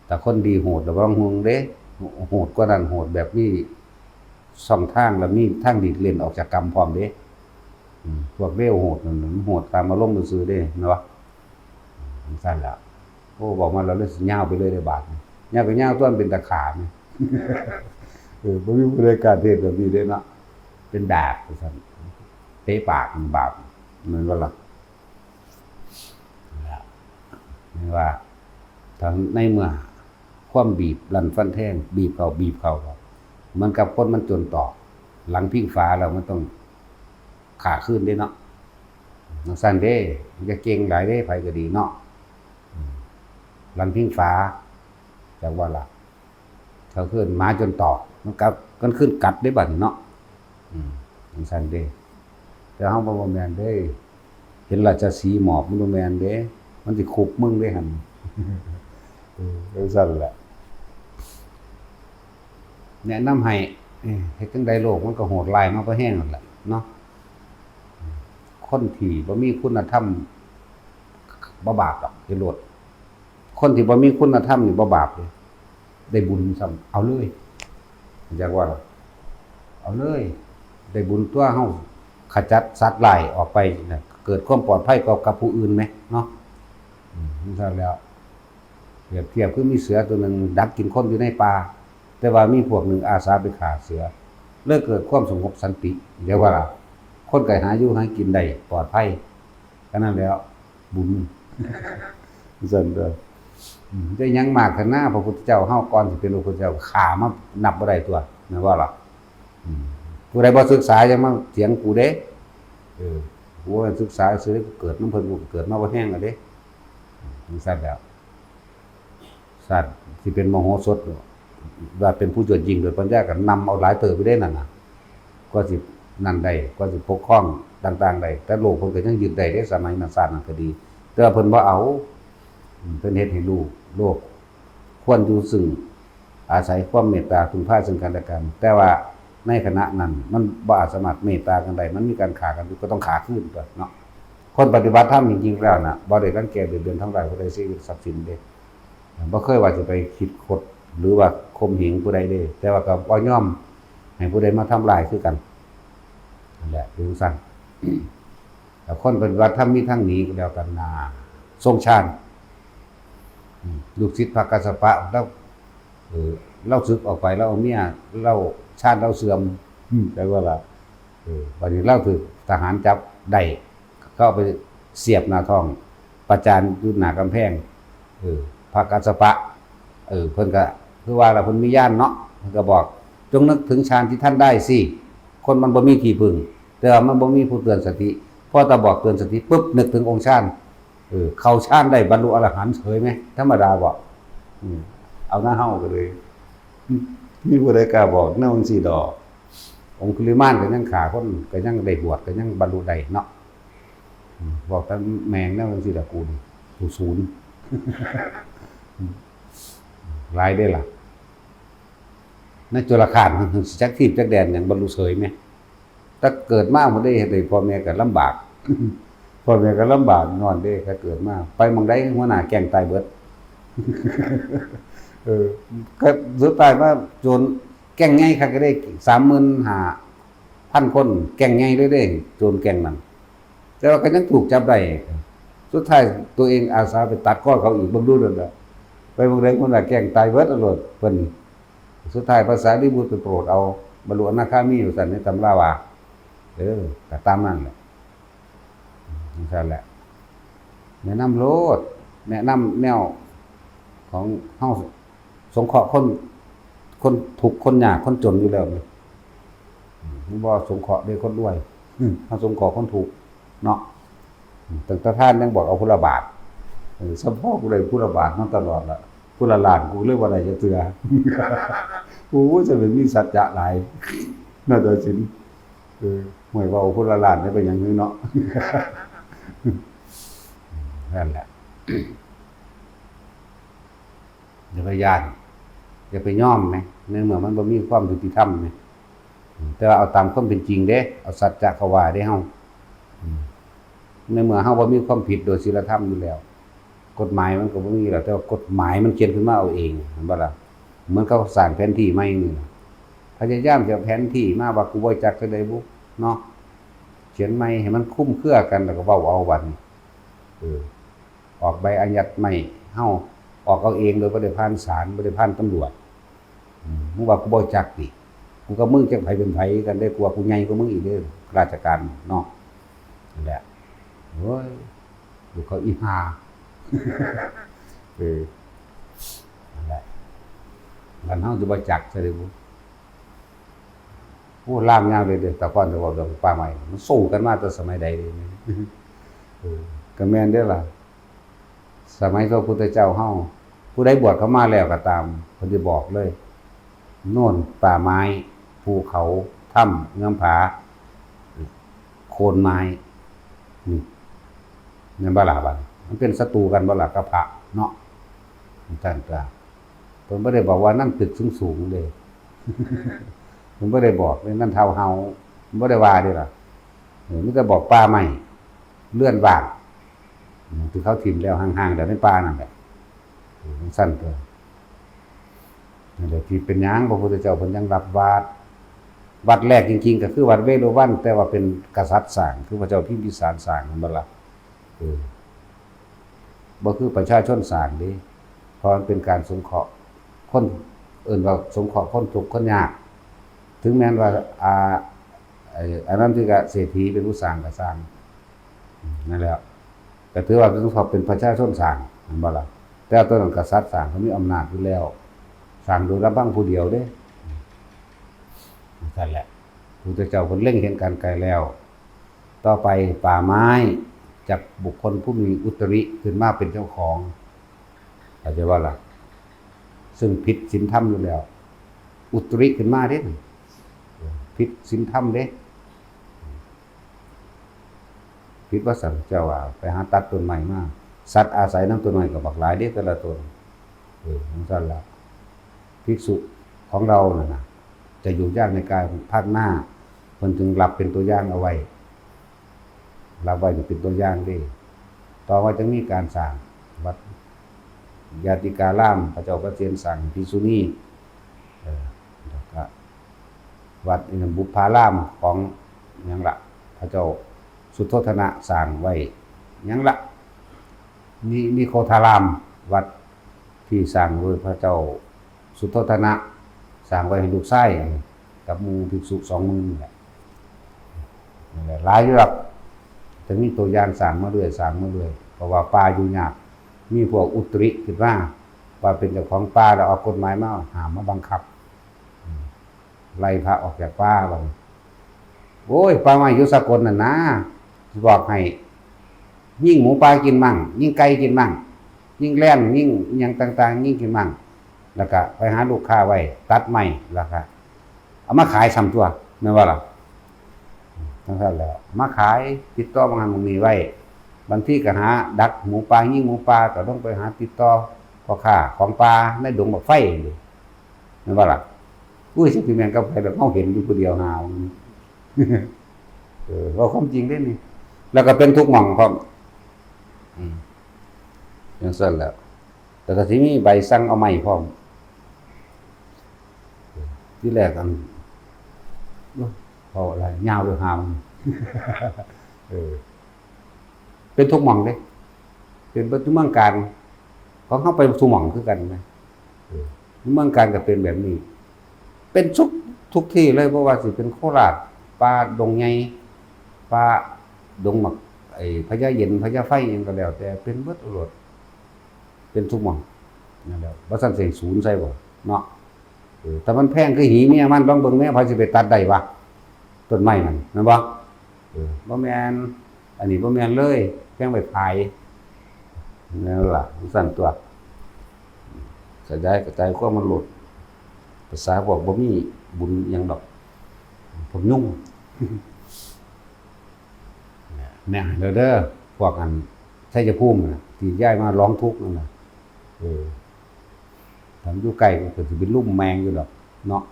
แต่คนดีโหดระวังห่วงเด้ โหดกว่านั้น โหดแบบมีช่องทาง และมีทางหลีกเล่นออกจากกรรมพร้อมเด้ อืม พวกเลวโหดนั่นน่ะ มันโหดตามอารมณ์ซื่อๆเด้ แม่นบ่ จั่งซั้นล่ะ โอ้ บอกมาแล้วเลยสิยาวไปเลยเด้บาดนี้ ยาวก็ยาวตั๊ว มันเป็นตาฆ่าแหม เออ บ่มีผู้ใดกล้าเทศน์แบบนี้เด้เนาะ เป็นบาปจั่งซั้น เตะปากมันบาป แม่นบ่ล่ะ นี่ว่า ทั้งในเมื่อความบีบรันฟันแทง บีบเข้า บีบเข้า เหมือนกับคนมันจนตอก หลังพิงฝาแล้วมันต้องฆ่าคืนเด้เนาะ จั่งซั้นเด้ อย่าเก่งหลายเด้ ไผก็ดีเนาะ อืม หลังพิงฝา จักว่าล่ะ เขาเอิ้นหมาจนตอก มันกัด มันขึ้นกัดเด้บัดนี้เนาะ อืม จั่งซั้นเด้ แต่เฮาบ่ บ่แม่นเด้ เห็นราชสีห์หมอบ มันบ่แม่นเด้ มันสิคุบมึงเด้หั่น เออ จั่งซั้นแหละ แนะนำให้ เอ้ย เฮ็ดจั่งใดโลกมันก็โหดร้ายมาพอแฮงนั่นแหละเนาะ คนที่บ่มีคุณธรรม บ่บาปดอก เฮ็ดโลด คนที่บ่มีคุณธรรมนี่บ่บาปเด้ ได้บุญซ้ำ เอาเลย จักว่าล่ะ เอาเลย ได้บุญตั๊ว เฮาขจัดสัตว์ร้ายออกไปนะ เกิดความปลอดภัยกับ กับผู้อื่นแหมเนาะ อืม จั่งซั้นแล้ว เปรียบเทียบคือมีเสือตัวหนึ่งดักกินคนอยู่ในป่า แต่ว่ามีพวกหนึ่งอาสาไปฆ่าเสือ เลยเกิดความสงบสันติ เรียกว่า คนก็หาอยู่หากินได้ปลอดภัย แค่นั้นแล้ว บุญ จั่งซั้นเด้อ อืม ได้หยังมากขนาด พระพุทธเจ้าเฮาก่อนสิเป็นพระพุทธเจ้า ฆ่ามานับบ่ได้ตั๊ว แม่นบ่ล่ะ อืม ผู้ใดบ่ศึกษาอย่ามาเถียงกูเด้ เออ กูว่าศึกษาซื่อ กูเกิดนำเพิ่น กูก็เกิดมาบ่แฮงแล้วเด้ จั่งซั้นแล้ว ชาติที่เป็นมโหสถ ว่าเป็นผู้ยอดยิ่งโดยปัญญา ก็นำเอาหลายเติบอยู่เด้นั่นน่ะ กว่าสินั่นได้ กว่าสิปกครองต่างๆได้ แต่โลกเพิ่นก็ยังยึดได้เด้ สมัยนั้นชาตินั้นก็ดี แต่ว่าเพิ่นบ่เอา อืม เพิ่นเฮ็ดให้ลูก โลกควรอยู่ซึ่ง อาศัยความเมตตาพึ่งพาซึ่งกันและกัน แต่ว่าในขณะนั้นมันบ่อาจสามารถเมตตากันได้ มันมีการฆ่ากันอยู่ ก็ต้องฆ่าคืนตั๊วเนาะ คนปฏิบัติธรรมจริงๆแล้วน่ะ บ่ได้รังแกเบียดเบียนทำร้ายผู้ใด ชีวิตทรัพย์สินเด้ บ่เคยว่าสิไปคิดคด หรือว่าข่มเหงผู้ใดเด้ แต่ว่าก็บ่ยอมให้ผู้ใดมาทำร้ายคือกัน นั่นแหละ เป็นจั่งซั้น แต่คนปฏิบัติธรรมมีทางหนีก็แล้วกันนา ทรงฌาน อืม ลูกศิษย์พระกัสสปะ ลาว เออ ลาวสึกออกไป ลาวเอาเมีย ลาวฌานลาวเสื่อม อืม จักว่าล่ะ เออ บัดนี้ลาวถืกทหารจับได้ เขาเอาไปเสียบหน้าท้อง ประจานอยู่หน้ากำแพง เออ พระกัสสปะ เออ เพิ่นก็คือว่าล่ะ เพิ่นมีญาณเนาะ เพิ่นก็บอก จงนึกถึงฌานที่ท่านได้สิ คนมันบ่มีที่พึ่ง แต่ว่ามันบ่มีผู้เตือนสติ พอตาบอกเตือนสติปุ๊บ นึกถึงองค์ฌาน เออ เข้าฌานได้ บรรลุอรหันต์เฉยแหม ธรรมดาบ่ อืม เอาหน้าเฮาก็เลย มีผู้ใดกล้าบอกแนวจั่งซี้ดอก องคุลิมานก็ยังฆ่าคน ก็ยังได้บวช ก็ยังบรรลุได้เนาะ อืม บอกแต่แม่งแนวจั่งซี้ล่ะ กูนี่ กูศูนย์ หลายเด้ล่ะ ในจุลฆาต จักทีบจักแดนหยัง บรรลุเฉยแหม แต่เกิดมาบ่ได้เฮ็ดให้พ่อแม่ก็ลำบาก พ่อแม่ก็ลำบากย้อนเด้ ถ้าเกิดมา ไปหม่องใดหัวหน้าแก๊งตายเบิด เออ ก็สุดท้ายมาโจรแก๊งใหญ่คักก็ได้ สามหมื่นห้าพัน คน แก๊งใหญ่เลยเด้ โจรแก๊งนั้น แต่ว่าก็ยังถูกจับได้ สุดท้ายตัวเองอาสาไปตัดคอเขาอีก เบิ่งดูนั่นแหละ ไปหม่องใดหัวหน้าแก๊งตายเบิดโลด เพิ่น สุดท้ายพระสารีบุตรไปโปรดเอา บรรลุอนาคามีว่าซั่น ในตำราว่า เออ ก็ตามนั้นแหละ จั่งซั้นแหละ แนะนำโลด แนะนำแนวของเฮา สงเคราะห์คน คนทุกข์คนยากคนจนอยู่แล้วนี่ อืม บ่สงเคราะห์เด้คนรวย อืม เฮาสงเคราะห์คนทุกข์เนาะ อืม ตั้งแต่ทานยังบอกเอาผู้ละบาท เออ สำพ่อกูได้ผู้ละบาทมาตลอดละ ผู้ละล้านกูเลยบ่ได้จักเทื่อ โอ้ย จะเป็นมีสัจจะหลาย นาฏศิลป์ เออ ห่วย เว้าผู้ละล้านได้เป็นหยังเนาะ นั่นแหละ อย่าไปย้าน อย่าไปยอมแหม ในเมื่อมันบ่มีความยุติธรรมแหม แต่ว่าเอาตามความเป็นจริงเด้ เอาสัจจะเข้าว่าเด้เฮา ในเมื่อเฮาบ่มีความผิดโดยศีลธรรมอยู่แล้ว กฎหมายมันก็บ่มีแล้ว แต่ว่ากฎหมายมันเขียนขึ้นมาเอาเอง เห็นบ่ล่ะ เหมือนเขาสร้างแผนที่ใหม่นี่ล่ะ พยายามจะเอาแผนที่มาว่ากูบ่จักจั่งใดบุ เนาะ เขียนใหม่ให้มันคลุมเครือกัน แล้วก็เว้าเอาบัดนี้ เออ ออกใบอายัดใหม่ เฮาออกเอาเองโดยบ่ได้ผ่านศาล บ่ได้ผ่านตำรวจ อืม มึงว่ากูบ่จักติ กูกับมึงจักไผเป็นไผกันเด้ กูว่ากูใหญ่กว่ามึงอีกเด้ ราชการเนาะ นั่นแหละ โอ้ย อยู่เขาอีห่า เออ นั่นแหละ บ้านเฮาสิบ่จักซะเด้อ โอ้ ลามยาวเลยเด้อ แต่ก่อนจะเว้าเรื่องป่าไม้ มันสู้กันมาแต่สมัยใดเลย เออ ก็แม่นเด้อล่ะ สมัยพระพุทธเจ้าเฮา ผู้ใดบวชเข้ามาแล้วก็ตาม เพิ่นสิบอกเลย โน่นป่าไม้ ภูเขา ถ้ำ เงื้อมผา โคนไม้ นี่ แม่นบ่ล่ะบัดนี้ มันเป็นศัตรูกันบ่ล่ะกับพระเนาะ ท่านก็ เพิ่นบ่ได้บอกว่านั่นตึกสูงๆเด้ เพิ่นบ่ได้บอกเลย นั่นเท้าเฮา เพิ่นบ่ได้ว่าเด้ล่ะ เออ มีแต่บอกป่าไม้ เรือนว่าง อืม ที่เขาถิ่มแล้วห่างๆ แล้วในป่านั่นแหละ เออ จั่งซั้นตัว นั่นแหละที่เป็นหยังพระพุทธเจ้าเพิ่นยังรับวัด วัดแรกจริงๆ ก็คือวัดเวฬุวัน แต่ว่าเป็นกษัตริย์สร้าง คือพระเจ้าพิมพิสารสร้าง แม่นบ่ล่ะ เออ บ่คือประชาชนสร้างเด้ เพราะมันเป็นการสงเคราะห์คน เอิ้นว่าสงเคราะห์คนทุกข์คนยาก ถึงแม้นว่า อ่า ไอ้ อานันทิกะเศรษฐีเป็นผู้สร้างก็ซ่าง นั่นแหละ ก็ถือว่าเป็นสงเคราะห์เป็นประชาชนสร้าง แม่นบ่ล่ะ แต่ว่าตัวนั้นกษัตริย์สร้าง เขามีอำนาจอยู่แล้ว สร้างโดยลำพังผู้เดียวเด้ นั่นแหละ พระพุทธเจ้าเพิ่นเล็งเห็นการไกลแล้ว ต่อไปป่าไม้จากบุคคลผู้มีอุตริขึ้นมาเป็นเจ้าของ เข้าใจบ่ล่ะ ซึ่งผิดศีลธรรมอยู่แล้ว อุตริขึ้นมาเด้ ผิดศีลธรรมเด้ ผิดว่าซั่น เจ้าว่าไปหาตัดต้นไม้มา สัตว์อาศัยนำต้นไม้ก็บักหลายเด้แต่ละต้น เออ จั่งซั้นล่ะ ภิกษุของเรานั่นน่ะ จะอยู่ยากในกายภาคหน้า เพิ่นจึงรับเป็นตัวอย่างเอาไว้ รับไว้นี่เป็นตัวอย่างเด้ ต่อมาจึงมีการสร้างวัดญาติการาม พระเจ้าประเสนสร้างภิกษุณี เออ แล้วก็วัดอินทบุพพารามของหยังล่ะ พระเจ้าสุโธทนะสร้างไว้หยังล่ะ นิ นิโคธาราม วัดที่สร้างโดยพระเจ้าสุโธทนะ สร้างไว้ให้ลูกชายกับหมู่ภิกษุสองหมื่นนี่แหละ นั่นแหละ หลายอยู่ดอก จะมีตัวอย่างสร้างมาเรื่อย สร้างมาเรื่อย เพราะว่าป่าอยู่ยาก มีพวกอุตริขึ้นมา ว่าเป็นเจ้าของป่าแล้วออกกฎหมายมาห้ามมาบังคับ อืม ไล่พระออกจากป่าบัดนี้ โอ้ย ป่าไม้อยู่สากลนั่นนะ สิบอกให้ ยิงหมูป่ากินมั่ง ยิงไก่กินมั่ง ยิงแล่น ยิงอิหยังต่างๆ ยิงกินมั่ง แล้วก็ไปหาลูกค้าไว้ ตัดไม้ แล้วก็เอามาขายซ้ำตัว แม่นบ่ล่ะ จั่งซั้นแหล้ว มาขาย ติดต่อหม่องหั้นหม่องนี้ไว้ บางทีก็หาดักหมูป่า ยิงหมูป่า ก็ลงไปหาติดต่อพ่อค้าของป่าในดงบักไฟนี่ แม่นบ่ล่ะ อุ้ย สิแม่นกับไผดอก เฮาเห็นอยู่ผู้เดียวหา เออ เว้าความจริงเด้นี่ แล้วก็เป็นทุกหม่องพร้อม อืม จั่งซั้นแหล้ว แต่ก็สิมีใบสั่งเอาไม้พร้อม ทีแรกอัน โอ้ย เว้าหลาย ยาวเลยหามัน เออ เป็นทุกหม่องเด้ เป็นเบิดทุกเมืองการ ของเฮาไปทุกหม่องคือกันนะ เออ เมืองการก็เป็นแบบนี้ เป็นทุก ทุกที่เลย บ่ว่าสิเป็นโคราช ป่าดงใหญ่ ป่าดงหมาก ไอ้พญาเย็น พญาไฟอิหยังก็แล้วแต่ เป็นเบิดโลด เป็นทุกหม่อง นั่นแหละ บ่ซั้นสิศูนย์ใส่บ่ เนาะ เออ แต่มันแพงคือหีเมียมัน ลองเบิ่งแม่ ไผสิไปตัดได้วะ ต้นไม้นั่น แม่นบ่ เออ บ่แม่น อันนี้บ่แม่นเลย แพงไปขาย นั่นล่ะ จั่งซั้นตัว ขยายกระจายความมันโลด ภาษาพวกบ่มีบุญอิหยังดอก พวกยุง แนะให้เด้อ พวกอันชัยภูมิน่ะ ที่ย้ายมาร้องทุกข์นั่นน่ะ เออ ถ้ามันอยู่ใกล้ก็คือสิเป็นลุ่มแมงอยู่ดอก เนาะ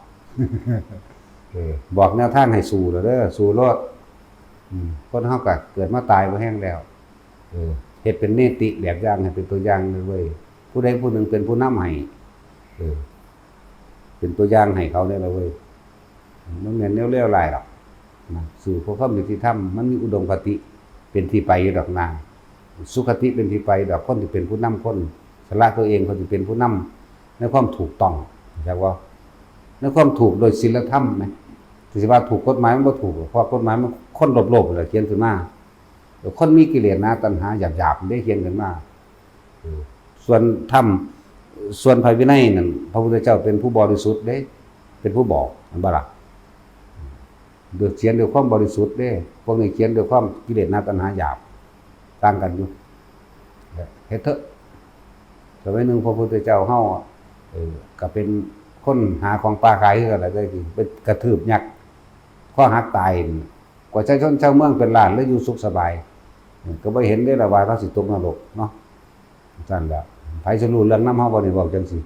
เออ บอกแนวทางให้สู้แล้วเด้อ สู้โลด อืม คนเฮาก็เกิดมาตายบ่แฮงแล้ว เออ เฮ็ดเป็นเนติแบบอย่างให้เป็นตัวอย่างเลยเว้ย ผู้ใดผู้หนึ่งเป็นผู้นำให้ เออ เป็นตัวอย่างให้เขาได้ละเว้ย มันแม่นแนวเลวร้ายดอกนะ สู่เพื่อความยุติธรรม มันมีอุดมคติเป็นที่ไปอยู่ดอกนา สุคติเป็นที่ไปดอก คนที่เป็นผู้นำคน สละตัวเอง คนที่เป็นผู้นำในความถูกต้อง เข้าใจบ่ ในความถูกโดยศีลธรรมนะ ที่สิว่าถูกกฎหมายมันบ่ถูก เพราะกฎหมายมันคนโลภๆ แหละเขียนขึ้นมา คนมีกิเลสหนาตัณหาหยาบๆ ได้เขียนขึ้นมา เออ ส่วนธรรม ส่วนพระวินัยนั่น พระพุทธเจ้าเป็นผู้บริสุทธิ์เด้ เป็นผู้บอก แม่นบ่ล่ะ โดยเขียนด้วยความบริสุทธิ์เด้ พวกนี้เขียนด้วยความกิเลสหนาตัณหาหยาบ ต่างกันอยู่ เฮ็ดเถอะ สมัยหนึ่งพระพุทธเจ้าเฮา เออ ก็เป็นคนหาของป่าขายคือกันล่ะ แต่กี้ไปกระทืบยักษ์ คอหักตายนี่ ประชาชนชาวเมืองเป็นล้านเลยอยู่สุขสบาย เออ ก็บ่เห็นเด้ล่ะว่าเขาสิตกนรกเนาะ ซั่นแหละ ไผสิรู้เรื่องนำเฮาบ่นี่ เว้าจังซี่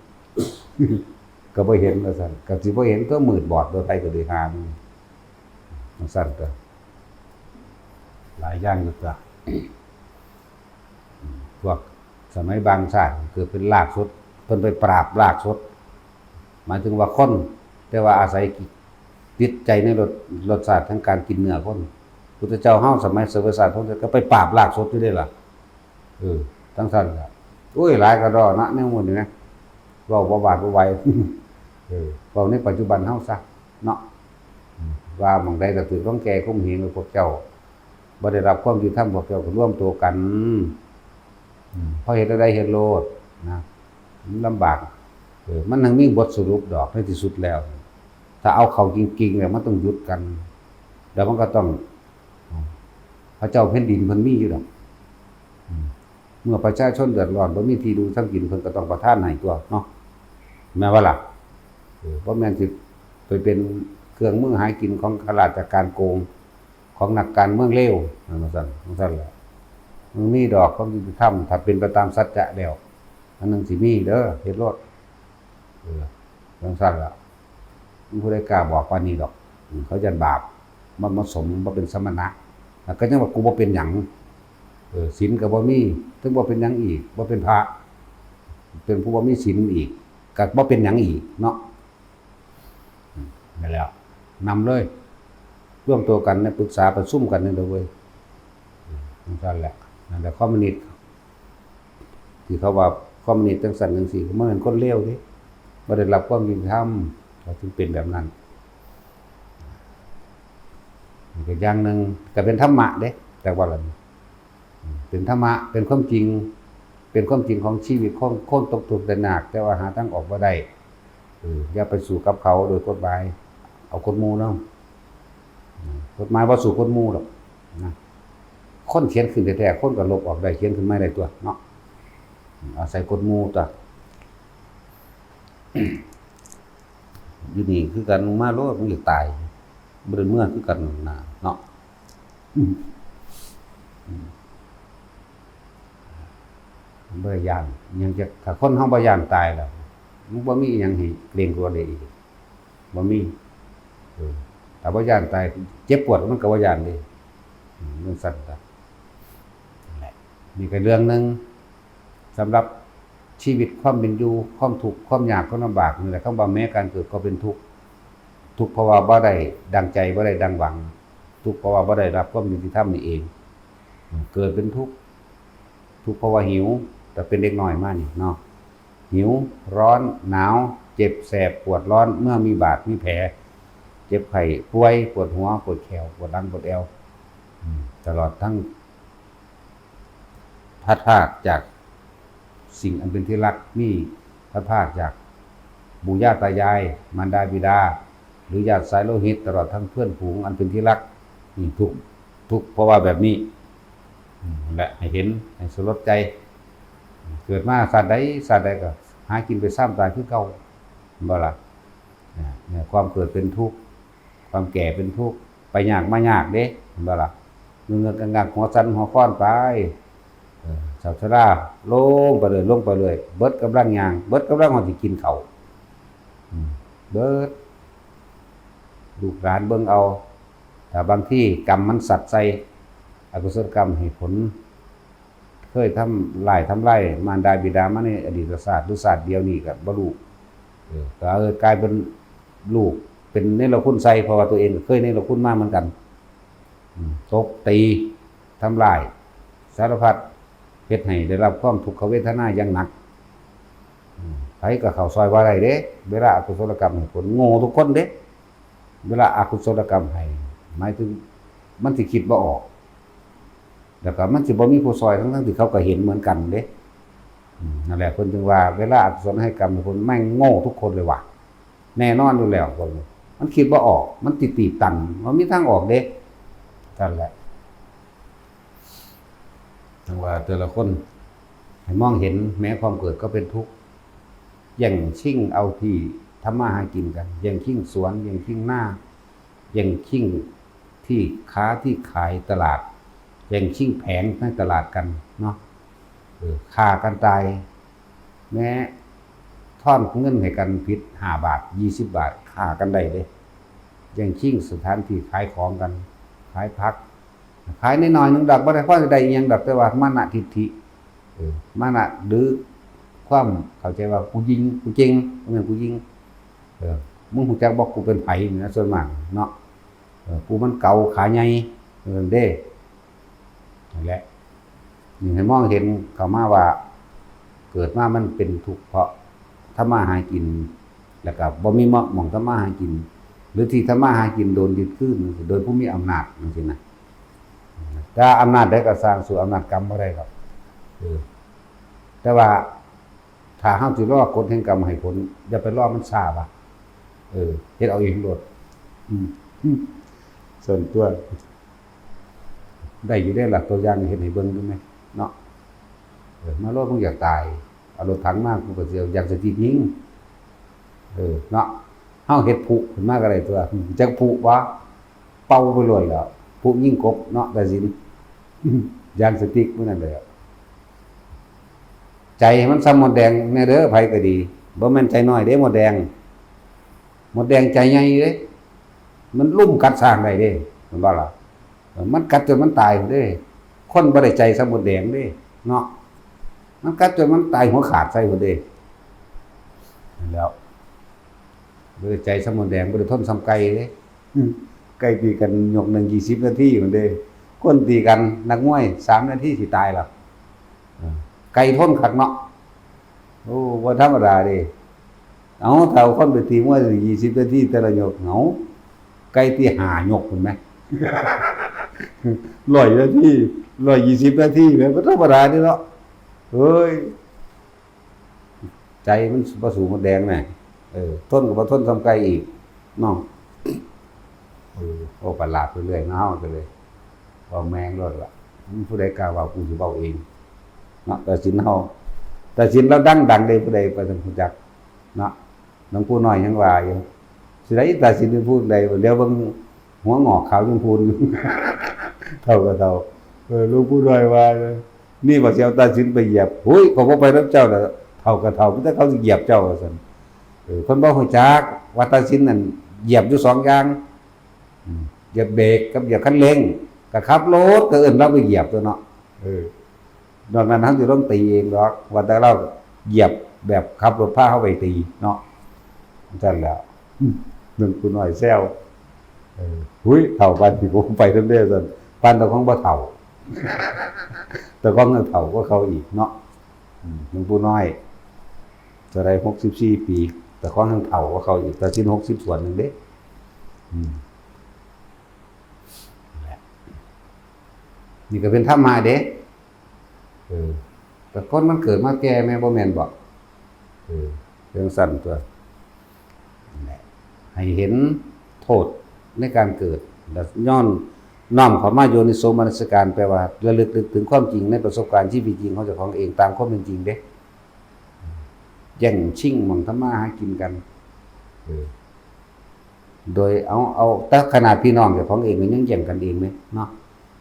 ก็บ่เห็นว่าซั่น ก็สิบ่เห็นก็มืดบอดโดยไผก็ได้หามัน ซั่นก็ หลายอย่างอยู่ตัว พวกสมัยบางชาติเกิดเป็นรากสด เพิ่นไปปราบรากสด หมายถึงว่าคน แต่ว่าอาศัยติดใจในรส รสชาติของการกินเนื้อคน พุทธเจ้าเฮาสมัยเสวยศาสตร์พระองค์ก็ไปปราบรากสดอยู่เด้ล่ะ เออ จั่งซั่นล่ะ โอ้ย หลายกระดอนะ แนวหมู่นี้นะ เว้าบ่หวาดบ่ไหว เออ เว้าในปัจจุบันเฮาซะ เนาะ อืม ว่าหม่องใดก็ถือของแก่ข่มเหง พวกเจ้าบ่ได้รับความยุติธรรม พวกเจ้าก็รวมตัวกัน อืม เพราะเหตุใดเฮ็ดโลดนะ มันลำบาก เออ มันยังมีบทสรุปดอกในที่สุดแล้ว ถ้าเอาเข้าจริงๆ แล้วมันต้องหยุดกัน แล้วมันก็ต้อง พระเจ้าแผ่นดินเพิ่นมีอยู่ดอก อืม เมื่อประชาชนเดือดร้อนบ่มีที่อยู่ทำกิน เพิ่นก็ต้องประทานให้ตัวเนาะ แม่นบ่ล่ะ เออ บ่แม่นสิไปเป็นเครื่องมือหากินของข้าราชการโกง ของนักการเมืองเลว นั่นว่าซั่น จั่งซั่นแหละ มันมีดอกความยุติธรรม ถ้าเป็นไปตามสัจจะแล้ว อันหนึ่งสิมีเด้อ เฮ็ดโลด เออ จั่งซั่นล่ะ มันผู้ใดกล้าบอกปานนี้ดอก อืม เขาย้านบาป มันมาสม บ่เป็นสมณะ แล้วก็ยังว่ากูบ่เป็นหยัง เออ ศีลก็บ่มี ถึงบ่เป็นหยังอีก บ่เป็นพระ เป็นผู้บ่มีศีลอีก ก็บ่เป็นหยังอีกเนาะ อืม นั่นแหละ นำเลย รวมตัวกันเนี่ย ปรึกษาประชุมกันนี่เด้อเว้ย อืม จั่งซั่นแหละ นั่นแหละ คอมมิวนิสต์ ที่เขาว่าคอมมิวนิสต์จั่งซั่นจั่งซี้ มันเป็นคนเลวเด้ บ่ได้รับความยุติธรรม เขาถึงเป็นแบบนั้น นี่ก็อย่างหนึ่ง ก็เป็นธรรมะเด้ แต่ว่าล่ะ เป็นธรรมะ เป็นความจริง เป็นความจริงของชีวิตของคนตกทุกข์ได้ยาก แต่ว่าหาทางออกบ่ได้ เออ อย่าไปสู้กับเขาโดยกฎหมาย เอากฎหมู่เนาะ อืม กฎหมายบ่สู้กฎหมู่ดอกนะ คนเขียนขึ้นแท้ๆ คนก็ลบออกได้ เขียนขึ้นใหม่ได้ตัวเนาะ อืม อาศัยกฎหมู่ตัว อยู่นี่คือกัน มึงมาโลด มึงอยากตาย บ่ได้เมือคือกันนะเนาะ อืม อืม บ่ได้ย้าน ยังจะ ถ้าคนเฮาบ่ย้านตายแล้ว มันบ่มีอิหยังให้เกรงกลัวได้อีก บ่มี เออ ถ้าบ่ย้านตาย เจ็บปวดมันก็บ่ย้านเด้ อืม มันสั่นซะ นั่นแหละ นี่ก็เรื่องหนึ่ง สำหรับชีวิตความเป็นอยู่ ความทุกข์ ความยาก ความลำบาก นี่แหละ คำว่าแม้การเกิดก็เป็นทุกข์ ทุกข์เพราะว่าบ่ได้ดังใจ บ่ได้ดังหวัง ทุกข์เพราะว่าบ่ได้รับความยุติธรรมนี่เอง เกิดเป็นทุกข์ ทุกข์เพราะว่าหิว แต่เป็นเด็กน้อยมานี่เนาะ หิว ร้อน หนาว เจ็บแสบ ปวดร้อน เมื่อมีบาด มีแผล เจ็บไข้ ป่วย ปวดหัว ปวดแข้ว ปวดหลัง ปวดแอว อืม ตลอดทั้ง พลัดพรากจากสิ่งอันเป็นที่รัก นี่พลัดพรากจากปู่ย่าตายาย มารดาบิดา หรือญาติสายโลหิต ตลอดทั้งเพื่อนฝูงอันเป็นที่รัก นี่ทุกข์ ทุกข์เพราะว่าแบบนี้ อืม และให้เห็น ให้สลดใจ เกิดมาชาติใด ชาติใดก็หากินไปซ้ำตายคือเก่า บ่ล่ะ เนี่ย ความเกิดเป็นทุกข์ ความแก่เป็นทุกข์ ไปยากมายากเด้ เห็นบ่ล่ะ เงือกๆ งักๆ หัวสั่นหัวคว่อนไป เออ เฒ่าชรา ลงไปเลย ลงไปเลย เบิดกำลังย่าง เบิดกำลังฮอดสิกินข้าว อืม เบิด ลูกหลานเบิ่งเอา ถ้าบางทีกรรมมันสัตย์ใส่ อกุศลกรรมให้ผล เคยทำลายทำลายมารดาบิดามาในอดีตชาติหรือชาติเดียวนี้ก็บ่รู้ เออ ก็เออกลายเป็นลูกเป็นเนรคุณใส่ เพราะว่าตัวเองก็เคยเนรคุณมาเหมือนกัน อืม ตบตี ทำลาย สารพัด เฮ็ดให้ได้รับความทุกขเวทนาอย่างหนัก อืม ไผก็เข้าซอยบ่ได้เด้ เวลาอกุศลกรรมให้ผล โง่ทุกคนเด้ เวลาอกุศลกรรมให้ หมายถึงมันสิคิดบ่ออก แล้วก็มันสิบ่มีผู้ซอย ทั้งๆที่เขาก็เห็นเหมือนกันเด้ อืม นั่นแหละ เพิ่นจึงว่า เวลาอกุศลให้กรรมให้ผล แม่งโง่ทุกคนเลยว่ะ แน่นอนอยู่แล้ว มันคิดบ่ออก มันติดตีบตัน มันมีทางออกเด้ นั่นแหละ จังว่าแต่ละคน ให้มองเห็นแม้ความเกิดก็เป็นทุกข์ แย่งชิงเอาที่ทำมาหากินกัน แย่งชิงสวน แย่งชิงนา แย่งชิงที่ค้าที่ขายตลาด แย่งชิงแผงในตลาดกันเนาะ เออ ฆ่ากันตาย แม้ทอนเงินให้กันผิดห้าบาท ยี่สิบบาท ฆ่ากันได้เด้ แย่งชิงสถานที่ขายของกัน ขายผัก ขายน้อยๆหนึ่งดอก บ่ได้พอสิได้อิหยังดอก แต่ว่ามานะทิฐิ เออ มานะ หรือความเข้าใจว่ากูยิง กูเจ๋ง บ่แม่นกูยิง เออ มึงฮู้จักบ่ กูเป็นไผนี่นะ ส่วนมากเนาะ เออ กูมันเก๋าขาใหญ่ เออ เด้ นั่นแหละ นี่ให้มองเห็นเข้ามาว่า เกิดมามันเป็นทุกข์เพราะทำมาหากิน แล้วก็บ่มีหม่องทำมาหากิน หรือที่ทำมาหากินโดนยึดคืน โดยผู้มีอำนาจจังซี้นะ แต่อำนาจใดก็สร้างสู้อำนาจกรรมบ่ได้ครับ เออ แต่ว่า ถ้าเฮาสิรอกฎแห่งกรรมให้ผล อย่าไปรอมันช้าว่ะ เออ เฮ็ดเอาเองโลด อืม อืม ส่วนตัว ได้อยู่เด้ล่ะ ตัวอย่างเฮ็ดให้เบิ่งอยู่แหมเนาะ เออ มาโลด มึงอยากตาย เอารถถังมา กูก็สิเอายางสติ๊กยิง เออ เนาะ เฮาเฮ็ดพลุขึ้นมาก็ได้ตัว จักพลุบ่ เป่าไปโลดแล้ว พลุยิงกบเนาะ ตัดสิน ยางสติ๊กมื้อนั้นแหละ ใจให้มันส่ำมดแดงแน่เด้อ ไผก็ดี บ่แม่นใจน้อยเด้ มดแดง มดแดงใจใหญ่เด้ มันลุ่มกัดช้างได้เด้ แม่นบ่ล่ะ เออ มันกัดจนมันตายพุ้นเด้ คนบ่ได้ใจส่ำมดแดงเด้ เนาะ มันกัดจนมันตายหัวขาดใส่พุ้นเด้ นั่นแหล้ว บ่ได้ใจส่ำมดแดง บ่ได้ทนส่ำไก่เด้ อืม ไก่ตีกันยกหนึ่งยี่สิบนาทีพุ้นเด้ คนตีกันนักมวยสามนาทีสิตายแล้ว เออ ไก่ทนคักเนาะ โอ้ บ่ธรรมดาเด้ เอา ถ้าเอาคนไปตีมวยยี่สิบนาทีแต่ละยก เอา ไก่ตีห้ายกพุ้นแหม ร้อยนาที ร้อยยี่สิบนาทีแหม บ่ธรรมดาเด้เนาะ เฮ้ย ใจมันบ่สู้มดแดงน่ะ เออ ทนก็บ่ทนส่ำไก่อีกเนาะ เออ โอ้ ประหลาดไปเรื่อยเนาะ เฮาก็เลย เว้าแม่งโลดล่ะ มันผู้ใดกล้าเว้า กูสิเว้าเอง เนาะ ตัดสินเฮา ตัดสินเราดังๆเด้ ผู้ใดไปทางฮู้จัก เนาะ หลวงปู่น้อยยังว่าอยู่ สิได้ตัดสินเป็นผู้ใด เดี๋ยวเบิ่งหัวงอกขาวยังพูนอยู่ เฒ่าก็เฒ่า เออ หลวงปู่น้อยว่า นี่ว่าสิเอาตัดสินไปเหยียบ โอ้ย ข้อยบ่ไปนำเจ้าดอก เฒ่าก็เฒ่า มีแต่เขาสิเหยียบเจ้า ว่าซั่น เออ เพิ่นบ่ฮู้จักว่าตัดสินนั่นเหยียบอยู่สองอย่าง อืม เหยียบเบรกกับเหยียบคันเร่ง ก็ขับรถก็เอิ้นลาวไปเหยียบตั่วเนาะ เออ นอกนั้นเฮาสิลงตีเองดอก ว่าแต่ลาวเหยียบแบบขับรถพาเฮาไปตีเนาะ จั่งซั้นแหล้ว อืม หลวงปู่น้อยแซว เออ หุย เฒ่าปานนี้ผมไปนำเด้อ ซั่น ปานเจ้าของบ่เฒ่า เจ้าของยังเฒ่ากว่าเขาอีกเนาะ อืม หลวงปู่น้อย เท่าใด หกสิบสี่ปี เจ้าของยังเฒ่ากว่าเขาอีก ตัดสินหกสิบส่วนหนึ่งเด้ อืม นี่ก็เป็นธรรมะเด้ เออ แต่คนมันเกิดมาแก่แม่นบ่แม่นบ่ เออ จั่งซั้นตั่ว นั่นแหละ ให้เห็นโทษในการเกิด และย้อนน้อมเข้ามาโยนิโสมนสิการ แปลว่าระลึกนึกถึงความจริงในประสบการณ์ชีวิตจริงของเจ้าของเองตามความเป็นจริงเด้ แย่งชิงหม่องทำมาหากินกัน เออ โดยเอา เอา แต่ขนาดพี่น้องเจ้าของเองก็ยังแย่งกันเองเลยเนาะ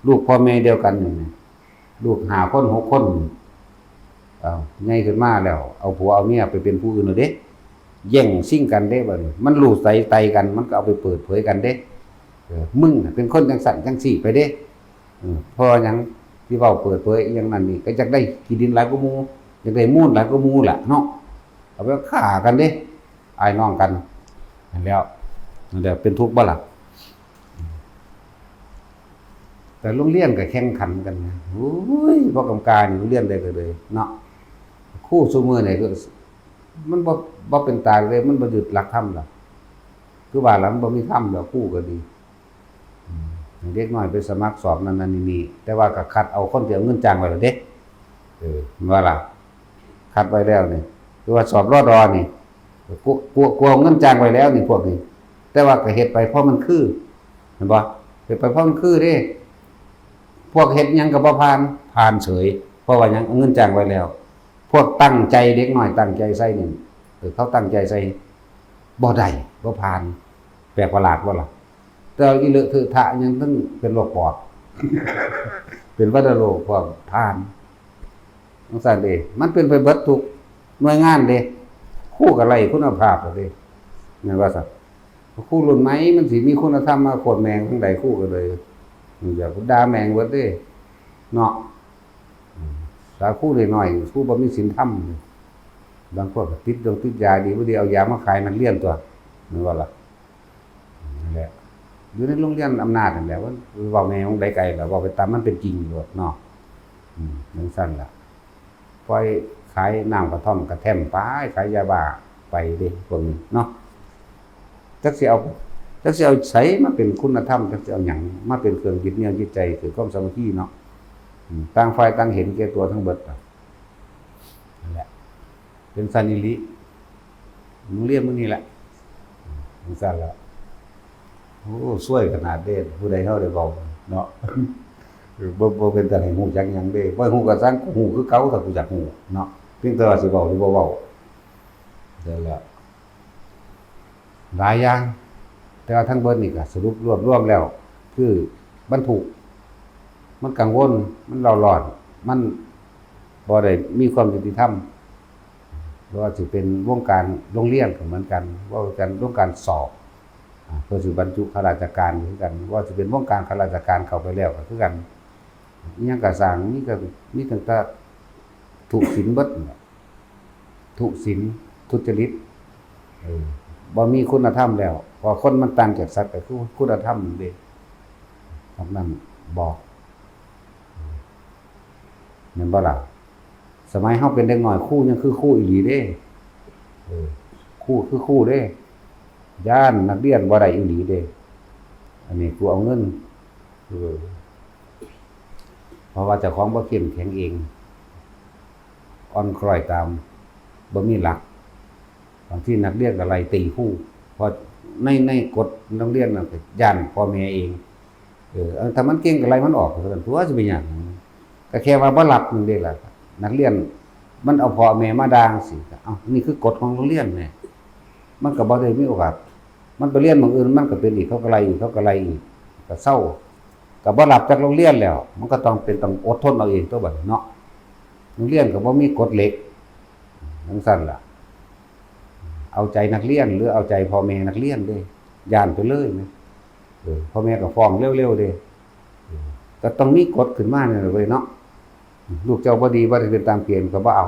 ลูกพ่อแม่เดียวกันนี่นะ ลูกห้าคนหกคน เอา ใหญ่ขึ้นมาแล้ว เอาผัวเอาเมียไปเป็นผู้อื่นแล้วเด้ แย่งชิงกันเด้บัดนี้ มันรู้ใสไตกัน มันก็เอาไปเปิดเผยกันเด้ เออ มึงน่ะเป็นคนจังซั่นจังซี่ไปเด้ เออ เพราะหยังที่เว้าเปิดเผยอีหยังนั่นนี่ ก็อยากได้ขี้ดินหลายกว่าหมู่ อยากได้มูลหลายกว่าหมู่ล่ะเนาะ เอาไปฆ่ากันเด้ อ้ายน้องกัน นั่นแหล้ว นั่นแหละ เป็นทุกข์บ่ล่ะ แต่โรงเรียนก็แข่งขันกันนะ โอ้ย พวกกำกานี่โรงเรียนใดก็เลยเนาะ ครูซุมื้อนี่ก็ มันบ่ บ่เป็นตาเลย มันบ่ยึดหลักธรรมล่ะ คือว่าล่ะ มันบ่มีธรรมแล้ว ครูก็ดี อืม เด็กน้อยไปสมัครสอบนั่นนั่นนี่นี่ แต่ว่าก็คัดเอาคนที่เอาเงินจ้างไว้แล้วเด้ เออ แม่นบ่ล่ะ คัดไว้แล้วนี่ คือว่าสอบ รด นี่ กลัว กลัว กลัวเอาเงินจ้างไว้แล้วนี่ พวกนี้ แต่ว่าก็เฮ็ดไปเพราะมันคือ เห็นบ่ เฮ็ดไปเพราะมันคือเด้ พวกเฮ็ดหยังก็บ่ผ่าน ผ่านเฉย เพราะว่าหยัง เอาเงินจ้างไว้แล้ว พวกตั้งใจ เด็กน้อยตั้งใจใส่นี่ เออ เขาตั้งใจใส่ บ่ได้ บ่ผ่าน แปลกประหลาดบ่ล่ะ แต่อีเหลอะเทอะทะหยังทั้งเป็นโรคปอด เป็นวัณโรคพร้อม ผ่าน จังซั่นเด้ มันเป็นไปเบิดทุกหน่วยงานเด้ ครูก็ไร้คุณภาพแล้วเด้ แม่นว่าซั่น ครูรุ่นใหม่มันสิมีคุณธรรมมาโคตรแม่งทางใด ครูก็เลย อยากด่าแม่งเบิดเด้ เนาะ อืม สาครูน้อยๆ ครูบ่มีศีลธรรม บางพวกก็ติดดงติดยาดีบ่ดีเอายามาขายนักเรียนตั๊ว แม่นบ่ล่ะ นั่นแหละ อยู่ในโรงเรียนอำนาจนั่นแหละ ว่าเว้าแม่งใดไกลล่ะ เว้าไปตามมันเป็นจริงโลดเนาะ อืม จังซั่นล่ะ ปล่อยขายน้ำกระท่อมกระแท่อมไป ขายยาบ้าไปเด้ พวกนี้เนาะ จักสิเอา จักสิเอาไสมาเป็นคุณธรรม จักสิเอาหยังมาเป็นเครื่องยึดเหนี่ยวจิตใจ คือความสามัคคีเนาะ อืม ต่างฝ่ายต่างเห็นแก่ตัวทั้งเบิดล่ะ นั่นแหละ เป็นซั่นอีหลี โรงเรียนมื้อนี้แหละ จังซั่นล่ะ โอ้ ซวยขนาดเด้ ผู้ใดเฮาได้เว้าเนาะ เออ บ่ บ่เป็นตาให้ฮู้จักหยังเด้ บ่ฮู้ก็ซัง กูฮู้คือเก่า ถ้ากูอยากฮู้เนาะ เพียงแต่ว่าสิเว้าหรือบ่เว้า นั่นแหละ หลายอย่าง แต่ว่าทั้งเบิดนี่ก็สรุปรวบรวมแล้ว คือมันทุกข์ มันกังวล มันเร่าร้อน มันบ่ได้มีความยุติธรรม บ่ว่าสิเป็นวงการโรงเรียนก็เหมือนกัน ว่ากันวงการสอบ อ่า เพื่อสิบรรจุข้าราชการคือกัน ว่าสิเป็นวงการข้าราชการเข้าไปแล้วก็คือกัน อิหยังก็ซ่าง มีก็ มีตั้งแต่ทุศีลเบิดนั่นแหละ ทุศีล ทุจริต เออ บ่มีคุณธรรมแล้ว เพราะคนมันต่างจากสัตว์ก็คือคุณธรรมนั่นเด้ พวกนั้นบอก แม่นบ่ล่ะ สมัยเฮาเป็นเด็กน้อย ครูยังคือครูอีหลีเด้ เออ ครูคือครูเด้ ย้านนักเรียนบ่ได้อีหลีเด้ อันนี้ครูเอาเงิน เออ เพราะว่าเจ้าของบ่เข้มแข็งเอง อ่อนคล้อยตาม บ่มีหลัก บางทีนักเรียนก็ไล่ตีครู เพราะใน ในกฎโรงเรียนน่ะก็ย้านพ่อแม่เอง เออ ถ้ามันเก่งก็ไล่มันออก เท่านั้นตั๊ว สิไปยากหยัง ก็แค่ว่าบ่รับนั่นเด้ล่ะ นักเรียนมันเอาพ่อแม่มาด่าจั่งซี้ เอ้า นี่คือกฎของโรงเรียนแหม มันก็บ่ได้มีโอกาส มันไปเรียนหม่องอื่น มันก็เป็นอีก เขาก็ไล่อีก เขาก็ไล่อีก ก็เซา ก็บ่รับจากโรงเรียนแล้ว มันก็ต้องเป็นต้องอดทนเอาเองตั๊วบัดนี้เนาะ โรงเรียนก็บ่มีกฎเหล็ก จั่งซั้นล่ะ เอาใจนักเรียนหรือเอาใจพ่อแม่นักเรียนเด้ ย้านไปเลยนะ เออ พ่อแม่ก็ฟ้องเร็วๆเด้ เออ ก็ต้องมีกฎขึ้นมาเนี่ยเว้ยเนาะ ลูกเจ้าบ่ดี บ่ได้เป็นตามเกณฑ์ก็บ่เอา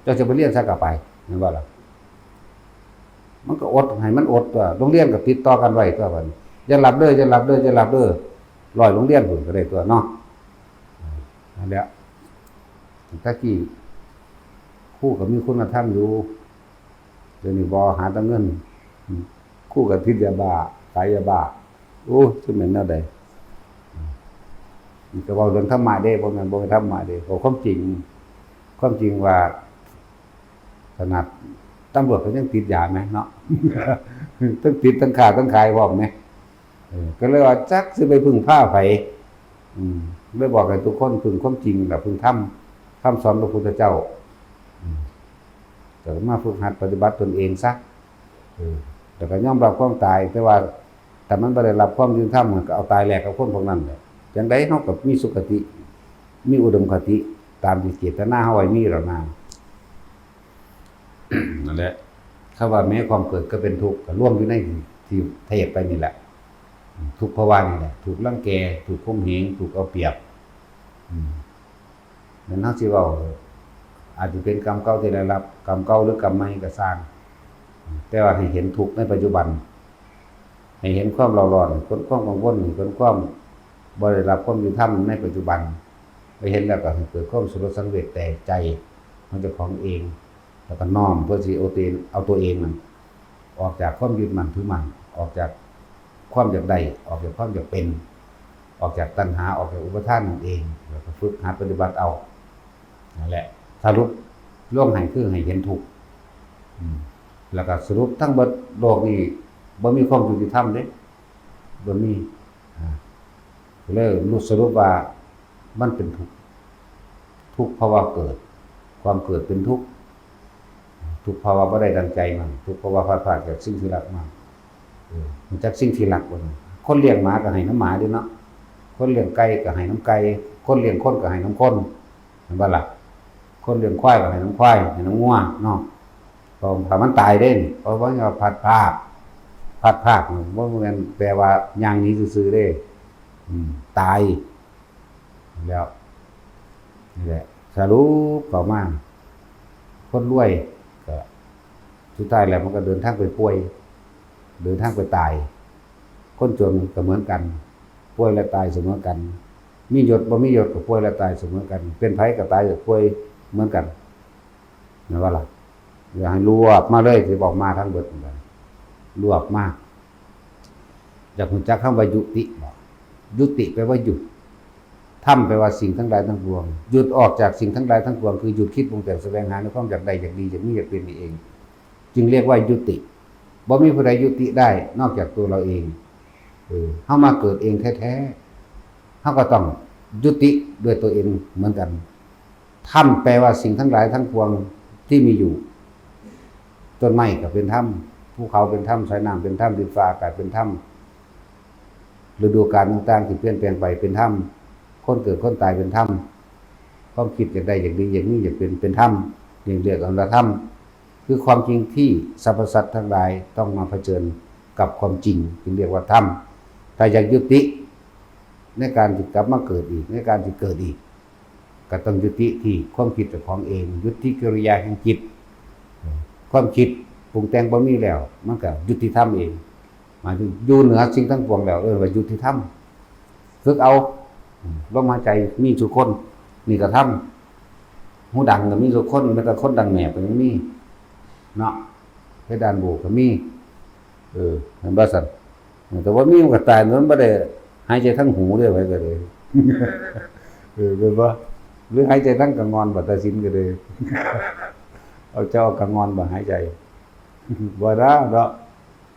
เจ้าจะไปเรียนไสก็ไป แม่นบ่ล่ะ มันก็อด ให้มันอดตั๊ว โรงเรียนก็ติดต่อกันไว้ตั๊วบัดนี้ อย่าหลับเด้อ อย่าหลับเด้อ อย่าหลับเด้อ ร้อยโรงเรียนพู้นก็ได้ตั๊วเนาะ นั่นแหละ แต่กี้ครูก็มีคุณธรรมอยู่ เดี๋ยวนี้บ่ หาแต่เงิน อืม ครูก็ติดยาบ้า ขายยาบ้า โอ้ สิแม่นแนวใด อืม นี่ก็เว้าเรื่องธรรมะเด้ บ่แม่น บ่แม่นธรรมะเด้ เว้าความจริง ความจริงว่า ขนาดตำรวจก็ยังติดยาแหมเนาะ ทั้งติดทั้งค้าทั้งขายพร้อมแหม เออ ก็เลยว่าจักสิไปพึ่งพาไผ อืม เลยบอกให้ทุกคนพึ่งความจริงล่ะ พึ่งธรรม คำสอนพระพุทธเจ้า อืม ก็มาฝึกหัดปฏิบัติตนเองซะ เออ แล้วก็ยอมรับความตาย แต่ว่าถ้ามันบ่ได้รับความยุติธรรม มันก็เอาตายแลกกับคนพวกนั้นแหละ จั่งใดเฮาก็มีสุคติ มีอุดมคติ ตามที่เจตนาเฮาไว้มีแล้วนะ นั่นแหละ ถ้าว่าแม้ความเกิดก็เป็นทุกข์ ก็รวมอยู่ในที่เทศไปนี่แหละ ทุกข์ภาวะนี่แหละ ถูกรังแก ถูกข่มเหง ถูกเอาเปรียบ อืม แม่นเฮาสิเว้า อาจจะเป็นกรรมเก่าที่ได้รับ กรรมเก่าหรือกรรมใหม่ก็ซ่าง แต่ว่าให้เห็นทุกข์ในปัจจุบัน ให้เห็นความเร่าร้อน คนความกังวล คนความบ่ได้รับความยุติธรรมในปัจจุบัน ไปเห็นแล้วก็ให้เกิดความสลดสังเวชแก่ใจของเจ้าของเอง แล้วก็น้อมเพื่อสิเอาตัวเอง เอาตัวเองนั่น ออกจากความยึดมั่นถือมั่น ออกจากความอยากได้ ออกจากความอยากเป็น ออกจากตัณหา ออกจากอุปาทานนั่นเอง แล้วก็ฝึกหัดปฏิบัติเอา นั่นแหละ สรุปลงให้คือให้เห็นทุกข์ อืม แล้วก็สรุปทั้งเบิดโลกนี้บ่มีความยุติธรรมเด้ บ่มี อ่า ก็เลยสรุปว่ามันเป็นทุกข์ ทุกข์เพราะว่าเกิด ความเกิดเป็นทุกข์ ทุกข์เพราะว่าบ่ได้ดังใจมัน ทุกข์เพราะว่าพลาดพลาดจากสิ่งที่รักมา เออ รู้จักสิ่งที่รักบ่นะ คนเลี้ยงหมาก็ให้นำหมาเด้เนาะ คนเลี้ยงไก่ก็ให้นำไก่ คนเลี้ยงคนก็ให้นำคน แม่นบ่ล่ะ คนเลี้ยงควายก็ให้นำควาย ให้นำงัวเนาะ เพราะถ้ามันตายเด้ เพราะว่าพลัดพราก พลัดพรากนี่บ่แม่นแปลว่าย่างหนีซื่อๆเด้ อืม ตาย แล้ว นี่แหละ สรุปเข้ามา คนรวยก็ สุดท้ายแล้วมันก็เดินทางไปป่วย เดินทางไปตาย คนจนก็เหมือนกัน ป่วยและตายเสมอกัน มียศบ่มียศก็ป่วยและตายเสมอกัน เป็นไผก็ตายก็ป่วยเหมือนกัน แม่นบ่ล่ะ อย่าให้รวบมาเลย สิบอกมาทั้งเบิดนั่นล่ะ รวบมา อยากรู้จักคำว่ายุติบ่ ยุติแปลว่าหยุด ธรรมแปลว่าสิ่งทั้งหลายทั้งปวง หยุดออกจากสิ่งทั้งหลายทั้งปวง คือหยุดคิดปรุงแต่งแสวงหาในความอยากได้ อยากดี อยากมี อยากเป็นนี่เอง จึงเรียกว่ายุติ บ่มีผู้ใดยุติได้นอกจากตัวเราเอง เออ เฮามาเกิดเองแท้ๆ เฮาก็ต้องยุติด้วยตัวเองเหมือนกัน ธรรมแปลว่าสิ่งทั้งหลายทั้งปวงที่มีอยู่ ต้นไม้ก็เป็นธรรม ภูเขาเป็นธรรม สายน้ำเป็นธรรม ดินฟ้าอากาศเป็นธรรม ฤดูกาลต่างๆที่เปลี่ยนแปลงไปเป็นธรรม คนเกิดคนตายเป็นธรรม ความคิดอยากได้อยากดีอยากมีอยากเป็นเป็นธรรม เรียกเรียกเอาละธรรม คือความจริงที่สรรพสัตว์ทั้งหลายต้องมาเผชิญกับความจริง จึงเรียกว่าธรรม ถ้าอยากยุติในการที่กลับมาเกิดอีก ในการที่เกิดอีก ก็ต้องยุติที่ความคิดเจ้าของเอง ยุติกิริยาแห่งจิต ความคิดปรุงแต่งบ่มีแล้ว มันก็ยุติธรรมเอง หมายถึงอยู่เหนือสิ่งทั้งปวงแล้ว เอิ้นว่ายุติธรรม ฝึกเอา ลมหายใจมีทุกคน นี่ก็ธรรม หูดังก็มีทุกคน แม้แต่คนดังแหนบก็ยังมี เนาะ เพดานโหวก็มี เออ เห็นบ่ซั่น แต่ว่ามีมันก็ตาย มันบ่ได้หายใจทางหูเด้ ไผก็เลย เออ แม่นบ่ หรือหายใจทางกะงอนบ่ ตาสินก็เลย เอาเจ้าเอากะงอนบ่หายใจ บ่ได้เนาะ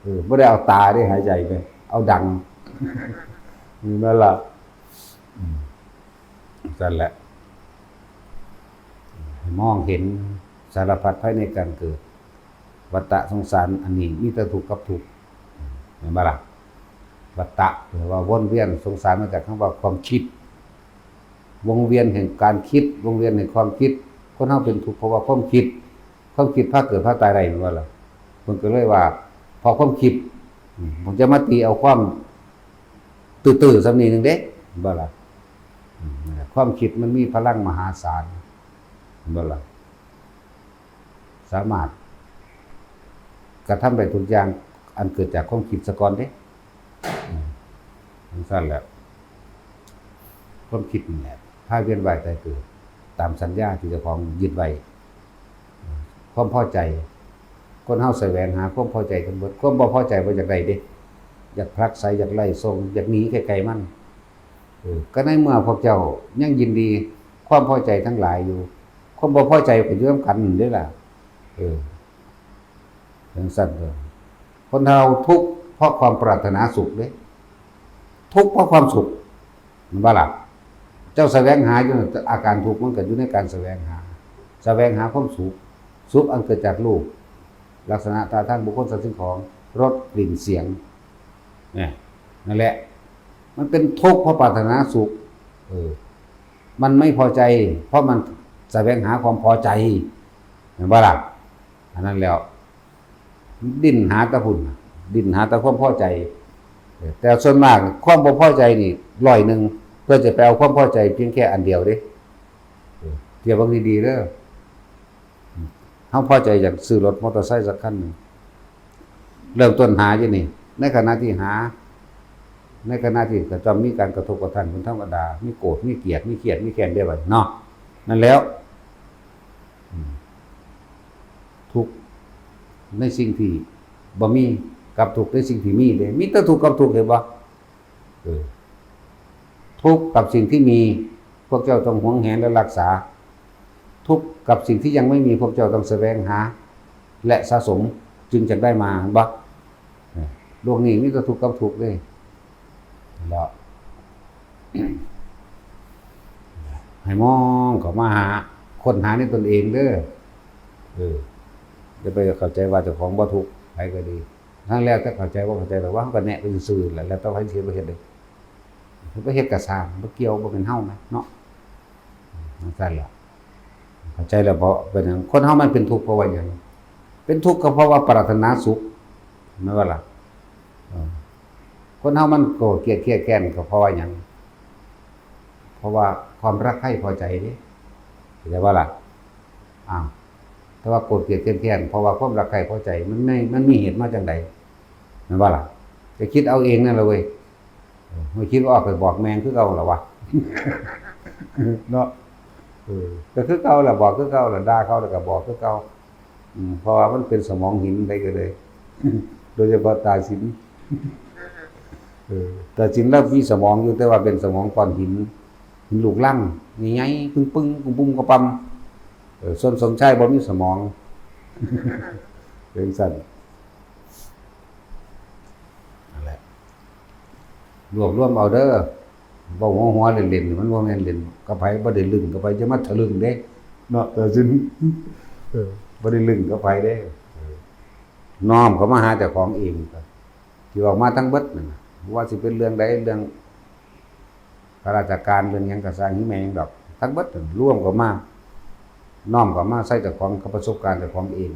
เออ บ่ได้เอาตาเด้หายใจเด้ เอาดัง มีไหมล่ะ อืม ซั่นแหละ ให้มองเห็นสารพัดภัยในการเกิด วัฏฏะสงสารอันนี้มีแต่ทุกข์กับทุกข์ แม่นบ่ล่ะ วัฏฏะแปลว่าวนเวียน สงสารมาจากคำว่าความคิด วงเวียนแห่งการคิด วงเวียนแห่งความคิด คนเฮาเป็นทุกข์เพราะว่าความคิด ความคิดพาเกิดพาตายได้แม่นบ่ล่ะ เพิ่นก็เลยว่า เพราะความคิด อืม ผมจะมาตีเอาความตื้อๆส่ำนี้หนึ่งเด้ แม่นบ่ล่ะ อืม นั่นแหละ ความคิดมันมีพลังมหาศาล แม่นบ่ล่ะ สามารถกระทำได้ทุกอย่างอันเกิดจากความคิดซะก่อนเด้ อืม จั่งซั่นแหละ ความคิดนี่แหละ พาเวียนว่ายตายเกิด ตามสัญญาที่เจ้าของยึดไว้ ความพอใจ คนเฮาแสวงหาความพอใจทั้งหมด ความบ่พอใจบ่อยากได้เด้ อยากผลักไส อยากไล่ส่ง อยากหนีไกลๆมัน เออ ก็ในเมื่อพวกเจ้ายังยินดีความพอใจทั้งหลายอยู่ ความบ่พอใจก็อยู่นำกันนั่นเด้ล่ะ เออ จั่งซั่นเด้อ คนเฮาทุกข์เพราะความปรารถนาสุขเด้ ทุกข์เพราะความสุข แม่นบ่ล่ะ เจ้าแสวงหาอยู่นั่น อาการทุกข์มันก็อยู่ในการแสวงหา แสวงหาความสุข สุขอันเกิดจากรูป ลักษณะท่าทางบุคคลสัตว์สิ่งของ รส กลิ่น เสียง เนี่ย นั่นแหละ มันเป็นทุกข์เพราะปรารถนาสุข เออ มันไม่พอใจ เพราะมันแสวงหาความพอใจ แม่นบ่ล่ะ อันนั้นแล้ว ดิ้นหาแต่พุ้นน่ะ ดิ้นหาแต่ความพอใจ เออ แต่ส่วนมากความบ่พอใจนี่ร้อยหนึ่ง เพื่อจะไปเอาความพอใจเพียงแค่อันเดียวเด้ เออ เทียบเบิ่งดีๆเด้อ เฮาพอใจอยากซื้อรถมอเตอร์ไซค์สักคันหนึ่ง เริ่มต้นหาอยู่นี่ ในขณะที่หา ในขณะที่ก็ต้องมีการกระทบกระทั่งเป็นธรรมดา มีโกรธ มีเกลียด มีเครียด มีแค้นได้บัดนี้เนาะ นั่นแล้ว อืม ทุกข์ในสิ่งที่บ่มี กับทุกข์ในสิ่งที่มีเด้ มีแต่ทุกข์กับทุกข์ เห็นบ่ เออ ทุกข์กับสิ่งที่มี พวกเจ้าต้องหวงแหนและรักษา ทุกข์กับสิ่งที่ยังไม่มี พวกเจ้าต้องแสวงหา และสะสม จึงจะได้มา เห็นบ่ เออ โลกนี้มีแต่ทุกข์กับทุกข์เด้ แล้ว ให้มองเข้ามาหา ค้นหาในตนเองเด้อ เออ อย่าไปเข้าใจว่าเจ้าของบ่ทุกข์ ไผก็ดี ทั้งแล้วแต่เข้าใจบ่เข้าใจ แต่ว่าเฮาก็แนะไปซื่อๆแหละ แล้วแต่ไผสิเฮ็ดบ่เฮ็ดเด้ เฮ็ดบ่เฮ็ดก็ซ่าง บ่เกี่ยว บ่เป็นเฮานะเนาะ จั่งซั่นล่ะ เข้าใจแล้วบ่ เป็นหยัง คนเฮามันเป็นทุกข์เพราะว่าหยัง เป็นทุกข์ก็เพราะว่าปรารถนาสุข แม่นบ่ล่ะ เออ คนเฮามันโกรธเกลียดเครียดแค้นก็เพราะว่าหยัง เพราะว่าความรักใคร่พอใจเด้ เข้าใจบ่ล่ะ อ้าว แต่ว่าโกรธเกลียดเครียดแค้น เพราะว่าความรักใคร่พอใจ มันไม่ มันมีเหตุมาจั่งใด แม่นบ่ล่ะ จะคิดเอาเองนั่นแหละเว้ย เออ ไม่คิดว่าออกไปบอกแม่งคือเก่าล่ะวะ เนาะ เออ ก็คือเก่าล่ะ บอกคือเก่าล่ะ ด่าเขาแล้วก็บอกคือเก่า อืม เพราะว่ามันเป็นสมองหินไปก็เลย โดยเฉพาะตาสิน เออ ตาสินลาวมีสมองอยู่ แต่ว่าเป็นสมองก้อนหิน หินลูกรัง ใหญ่ๆ ปึ้งๆ กุมบุ้มกะปำ เออ ส่วนสมชายบ่มีสมอง เป็นซั่น นั่นแหละ รวบรวมเอาเด้อ เว้าหัวๆเล่นๆ มันบ่แม่นเล่นกับไผ บ่ได้ลึงกับไผ อย่ามาทะลึ่งเด้ เนาะ ตาสิน เออ บ่ได้ลึงกับไผเด้ เออ น้อมเข้ามาหาเจ้าของเอง ที่ออกมาทั้งเบิดนั่นน่ะ ว่าสิเป็นเรื่องใด เรื่องข้าราชการ เรื่องหยังก็ซ่าง หิแม่งดอก ทั้งเบิดนั่นรวมเข้ามา น้อมเข้ามาใส่เจ้าของกับประสบการณ์เจ้าของเอง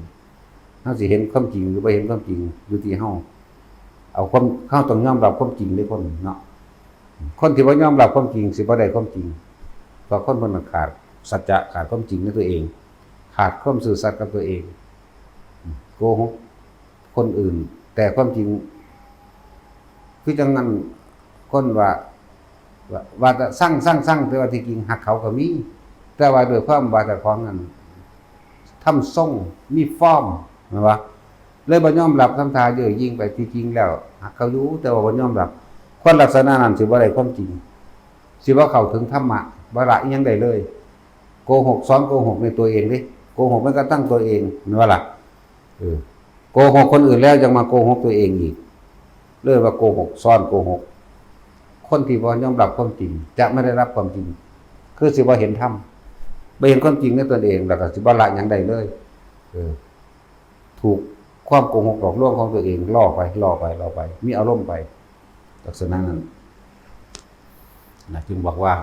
เฮาสิเห็นความจริงหรือบ่เห็นความจริง อยู่ที่เฮา เอาความ เฮาต้องยอมรับความจริงเด้คนเนาะ คนที่บ่ยอมรับความจริงสิบ่ได้ความจริง เพราะคนเพิ่นน่ะขาดสัจจะ ขาดความจริงในตัวเอง ขาดความซื่อสัตย์กับตัวเอง โกหกคนอื่น แต่ความจริง คือจั่งนั้น คนว่า ว่า ว่าแต่ซัง ซัง ซัง แต่ว่าที่จริงฮักเขาก็มี แต่ว่าด้วยความว่าเจ้าของนั้นทำทรง มีฟอร์ม แม่นบ่ เลยบ่ยอมรับ ทำท่าเย่อหยิ่งไป ที่จริงแล้วฮักเขาอยู่ แต่ว่าบ่ยอมรับ คนลักษณะนั้นสิบ่ได้ความจริง สิบ่เข้าถึงธรรมะ บ่ละอิหยังได้เลย โกหกซ้อนโกหกในตัวเองเด้ โกหกแม้กระทั่งตัวเอง แม่นบ่ล่ะ เออ โกหกคนอื่นแล้วยังมาโกหกตัวเองอีก เลยว่าโกหกซ้อนโกหก คนที่บ่ยอมรับความจริงจะไม่ได้รับความจริง คือสิบ่เห็นธรรม บ่เห็นความจริงในตนเอง แล้วก็สิบ่ละหยังได้เลย เออ ถูกความโกหกหลอกลวงของตัวเองล่อไป ล่อไป ล่อไป มีอารมณ์ไป ลักษณะนั้นนะ จึงบอกว่า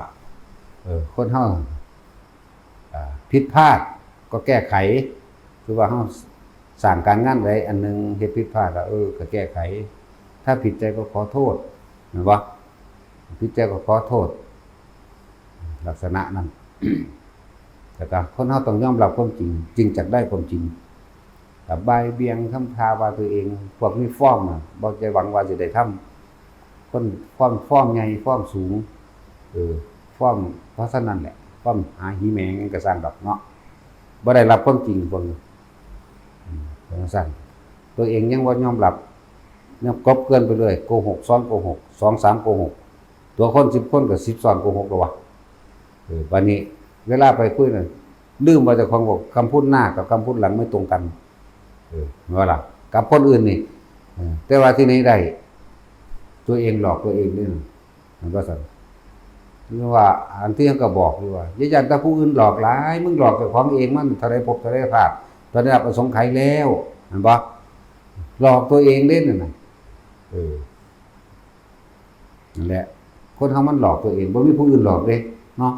เออ คนเฮา อ่า ผิดพลาดก็แก้ไข คือว่าเฮาสร้างการงานใดอันหนึ่งเฮ็ดผิดพลาดแล้ว เออ ก็แก้ไข ถ้าผิดใจก็ขอโทษ แม่นบ่ ผิดใจก็ขอโทษ ลักษณะนั้น แต่ก็คนเฮาต้องยอมรับความจริง จึงจักได้ความจริง แต่บ่ายเบี่ยงทำท่าว่าตัวเอง พวกมีฟอร์มน่ะ บ่ได้หวังว่าสิได้ทำ คนฟอร์ม ฟอร์มใหญ่ ฟอร์มสูง เออ ฟอร์ม เพราะฉะนั้นแหละ ฟอร์มหาหิแมงก็ซ่างดอกเนาะ บ่ได้รับความจริงพวกนี้ อืม เป็นจั่งซั้น ตัวเองยังบ่ยอมรับ ยังกลบเกลื่อนไปเรื่อย โกหกซ้อนโกหก สองสามโกหก ตัวคนสิบคนก็สิบซ้อนโกหกแล้ววะ เออ บัดนี้เวลาไปคุยน่ะ ลืมว่าเจ้าของบอกคำพูดหน้ากับคำพูดหลังไม่ตรงกัน เออ แม่นบ่ล่ะ กับคนอื่นนี่ เออ แต่ว่าที่ไหนได้ ตัวเองหลอกตัวเองนี่ มันก็สั่น คือว่าอันที่เขาก็บอกอยู่ว่า อย่าย้านแต่ผู้อื่นหลอกหลาย มึงหลอกเจ้าของเองมันเท่าใดภพเท่าใดชาติ เท่าใดอสงไขยแล้ว แม่นบ่ หลอกตัวเองเด้นั่นน่ะ เออ นั่นแหละ คนเฮามันหลอกตัวเอง บ่มีผู้อื่นหลอกเด้ เนาะ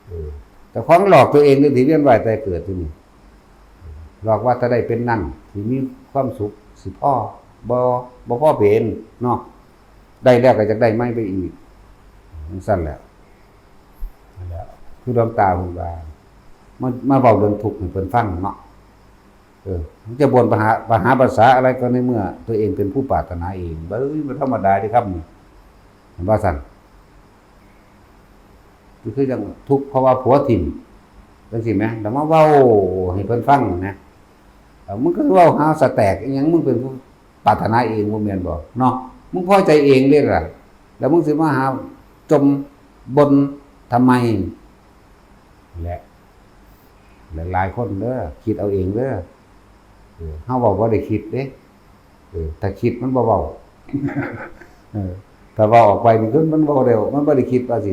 เออ แต่ของหลอกตัวเองนี่สิเวียนว่ายตายเกิดที่นี่ หลอกว่าถ้าได้เป็นนั่นสิมีความสุข สิพอ บ่ บ่พอเป็นเนาะ ได้แล้วก็อยากได้ใหม่ไปอีก จั่งซั้นแหละ นั่นแหละ คือหลวงตาเพิ่นว่า มา มาเว้าเรื่องทุกข์ให้เพิ่นฟังเนาะ เออ มันจะบ่นปัญหา ปัญหาภาษาอะไรก็ในเมื่อตัวเองเป็นผู้ปรารถนาเอง เอ้ย มันธรรมดาเด้ครับนี่ เห็นว่าซั่น คือจั่งทุกข์เพราะว่าผัวถิ่ม จั่งซี้แหม แล้วมาเว้าให้เพิ่นฟังนะ เอ้า มึงก็เว้าหาสะแตกอิหยัง มึงเป็นผู้ปรารถนาเองบ่แม่นบ่เนาะ มึงพอใจเองเด้ล่ะ แล้วมึงสิมาหาจมบ่นทำไม และ หลายๆคนเด้อ คิดเอาเองเด้อ เออ เฮาเว้าบ่ได้คิดเด้ เออ ถ้าคิดมันบ่เว้า เออ ถ้าเว้าออกไปนี่คือมันเว้าแล้ว มันบ่ได้คิดว่าสิ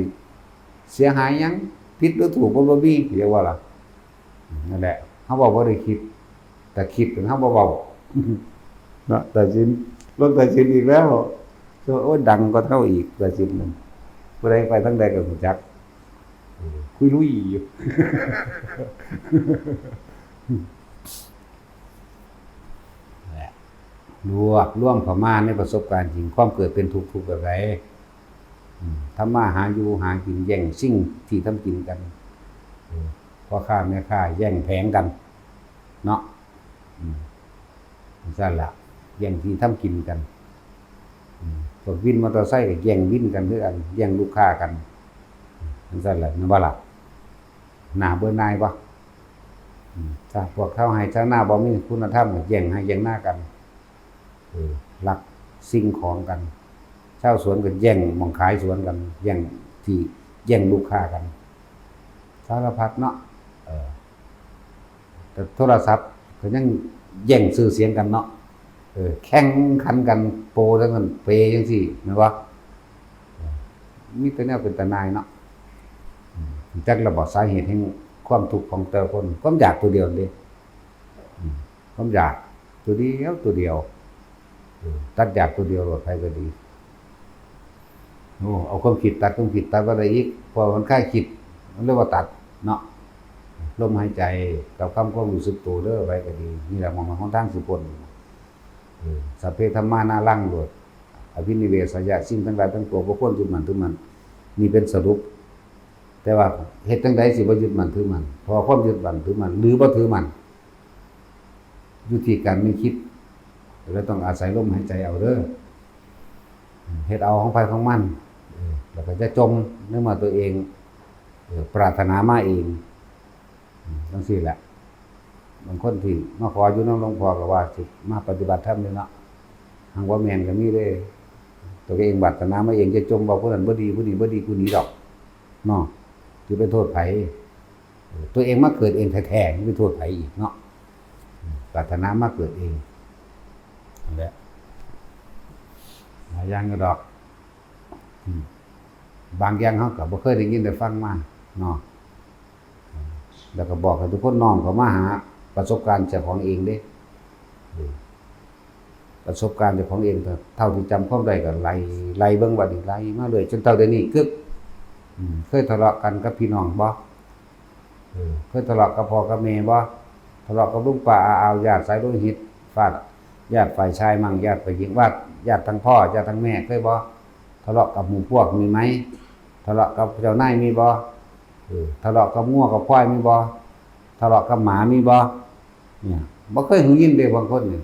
เสียหายหยัง ผิดหรือถูกมันบ่มี เรียกว่าล่ะ นั่นแหละ เฮาเว้าบ่ได้คิด แต่คิดเฮาบ่เว้า เนาะ ตัดสิน ลงตัดสินอีกแล้ว โอ้ย ดังกว่าเฮาอีก ตัดสินนั่น ผู้ใดไปทางใดก็รู้จัก เออ คุยลุยอยู่ แหละ รวบรวมเข้ามาในประสบการณ์จริง ความเกิดเป็นทุกข์ ทุกข์แบบใด อืม ทำมาหาอยู่หากิน แย่งสิ่งที่ทำกินกัน เออ พ่อค้าแม่ค้าแย่งแผงกัน เนาะ อืม จั่งซั้นล่ะ แย่งที่ทำกินกัน อืม พวกวินมอเตอร์ไซค์ก็แย่งวินกันคือกัน แย่งลูกค้ากัน จั่งซั้นล่ะ แม่นบ่ล่ะ น่าเบื่อหน่ายบ่ อืม ถ้าพวกชาวไร่ชาวนาบ่มีคุณธรรมก็แย่งไร่แย่งนากัน เออ ลักสิ่งของกัน ชาวสวนก็แย่งหม่องขายสวนกัน แย่งที่ แย่งลูกค้ากัน สารพัดเนาะ เออ แต่โทรศัพท์ก็ยังแย่งชื่อเสียงกันเนาะ เออ แข่งขันกัน โปรจั่งซั้น เปจั่งซี้ แม่นบ่ เออ มีแต่แนวเป็นตาหน่ายเนาะ อืม จักละบ่สาเหตุแห่งความทุกข์ของแต่ละคน ความอยากตัวเดียวเด้ อืม ความอยากตัวเดียว ตัวเดียว เออ ตัดอยากตัวเดียวโลด ไผก็ดี โอ้ เอาความคิดตัดความคิด ตัดบ่ได้อีก เพราะมันคลายคิด มันเลยว่าตัดเนาะ ลมหายใจกับคำความรู้สึกตัวเด้อ ไผก็ดี นี่แหละหนทางสิพ้น เออ สัพเพธัมมานารังโลด อภินิเวสยะ สิ่งทั้งหลายทั้งปวงบ่ควรยึดมั่นถือมั่น นี่เป็นสรุป แต่ว่าเฮ็ดจั่งใดสิบ่ยึดมั่นถือมั่น เพราะว่าความยึดมั่นถือมั่น หรือบ่ถือมั่น อยู่ที่การนึกคิด แล้วต้องอาศัยลมหายใจเอาเด้อ เฮ็ดเอาของไผของมัน เออ แล้วก็จะจมในเมื่อตัวเอง เออ ปรารถนามาเอง อืม จั่งซี้แหละ บางคนที่มาขออยู่นำหลวงพ่อก็ว่าสิมาปฏิบัติธรรมอยู่เนาะ หากว่าแม่นก็มีเด้ ตัวเองปรารถนามาเอง จะจมว่าผู้นั้นบ่ดี ผู้นี้บ่ดี ผู้นี้ดอก เนาะ สิไปโทษไผ เออ ตัวเองมาเกิดเองแท้ๆ สิไปโทษไผอีกเนาะ อืม ปรารถนามาเกิดเอง นั่นแหละ หลายอย่างอยู่ดอก อืม บางอย่างเฮาก็บ่เคยได้ยินได้ฟังมาเนาะ แล้วก็บอกให้ทุกคนน้อมเข้ามาหาประสบการณ์เจ้าของเองเด้ เออ ประสบการณ์เจ้าของเอง เท่าที่จำความได้ก็ไล่ ไล่เบิ่งบัดนี้ ไล่มาเรื่อย จนเท่าเดี๋ยวนี้ กึก อืม เคยทะเลาะกันกับพี่น้องบ่ เออ เคยทะเลาะกับพ่อกับแม่บ่ ทะเลาะกับลุงป้าอาอาว ญาติสายโลหิต ฟาด ญาติฝ่ายชายมั่ง ญาติฝ่ายหญิง ว่า ญาติทั้งพ่อ ญาติทั้งแม่ เคยบ่ ทะเลาะกับหมู่พวกมีไหม ทะเลาะกับเจ้านายมีบ่ เออ ทะเลาะกับงัวกับควายมีบ่ ทะเลาะกับหมามีบ่ เนี่ย บ่เคยหูยินเด้ บางคนนี่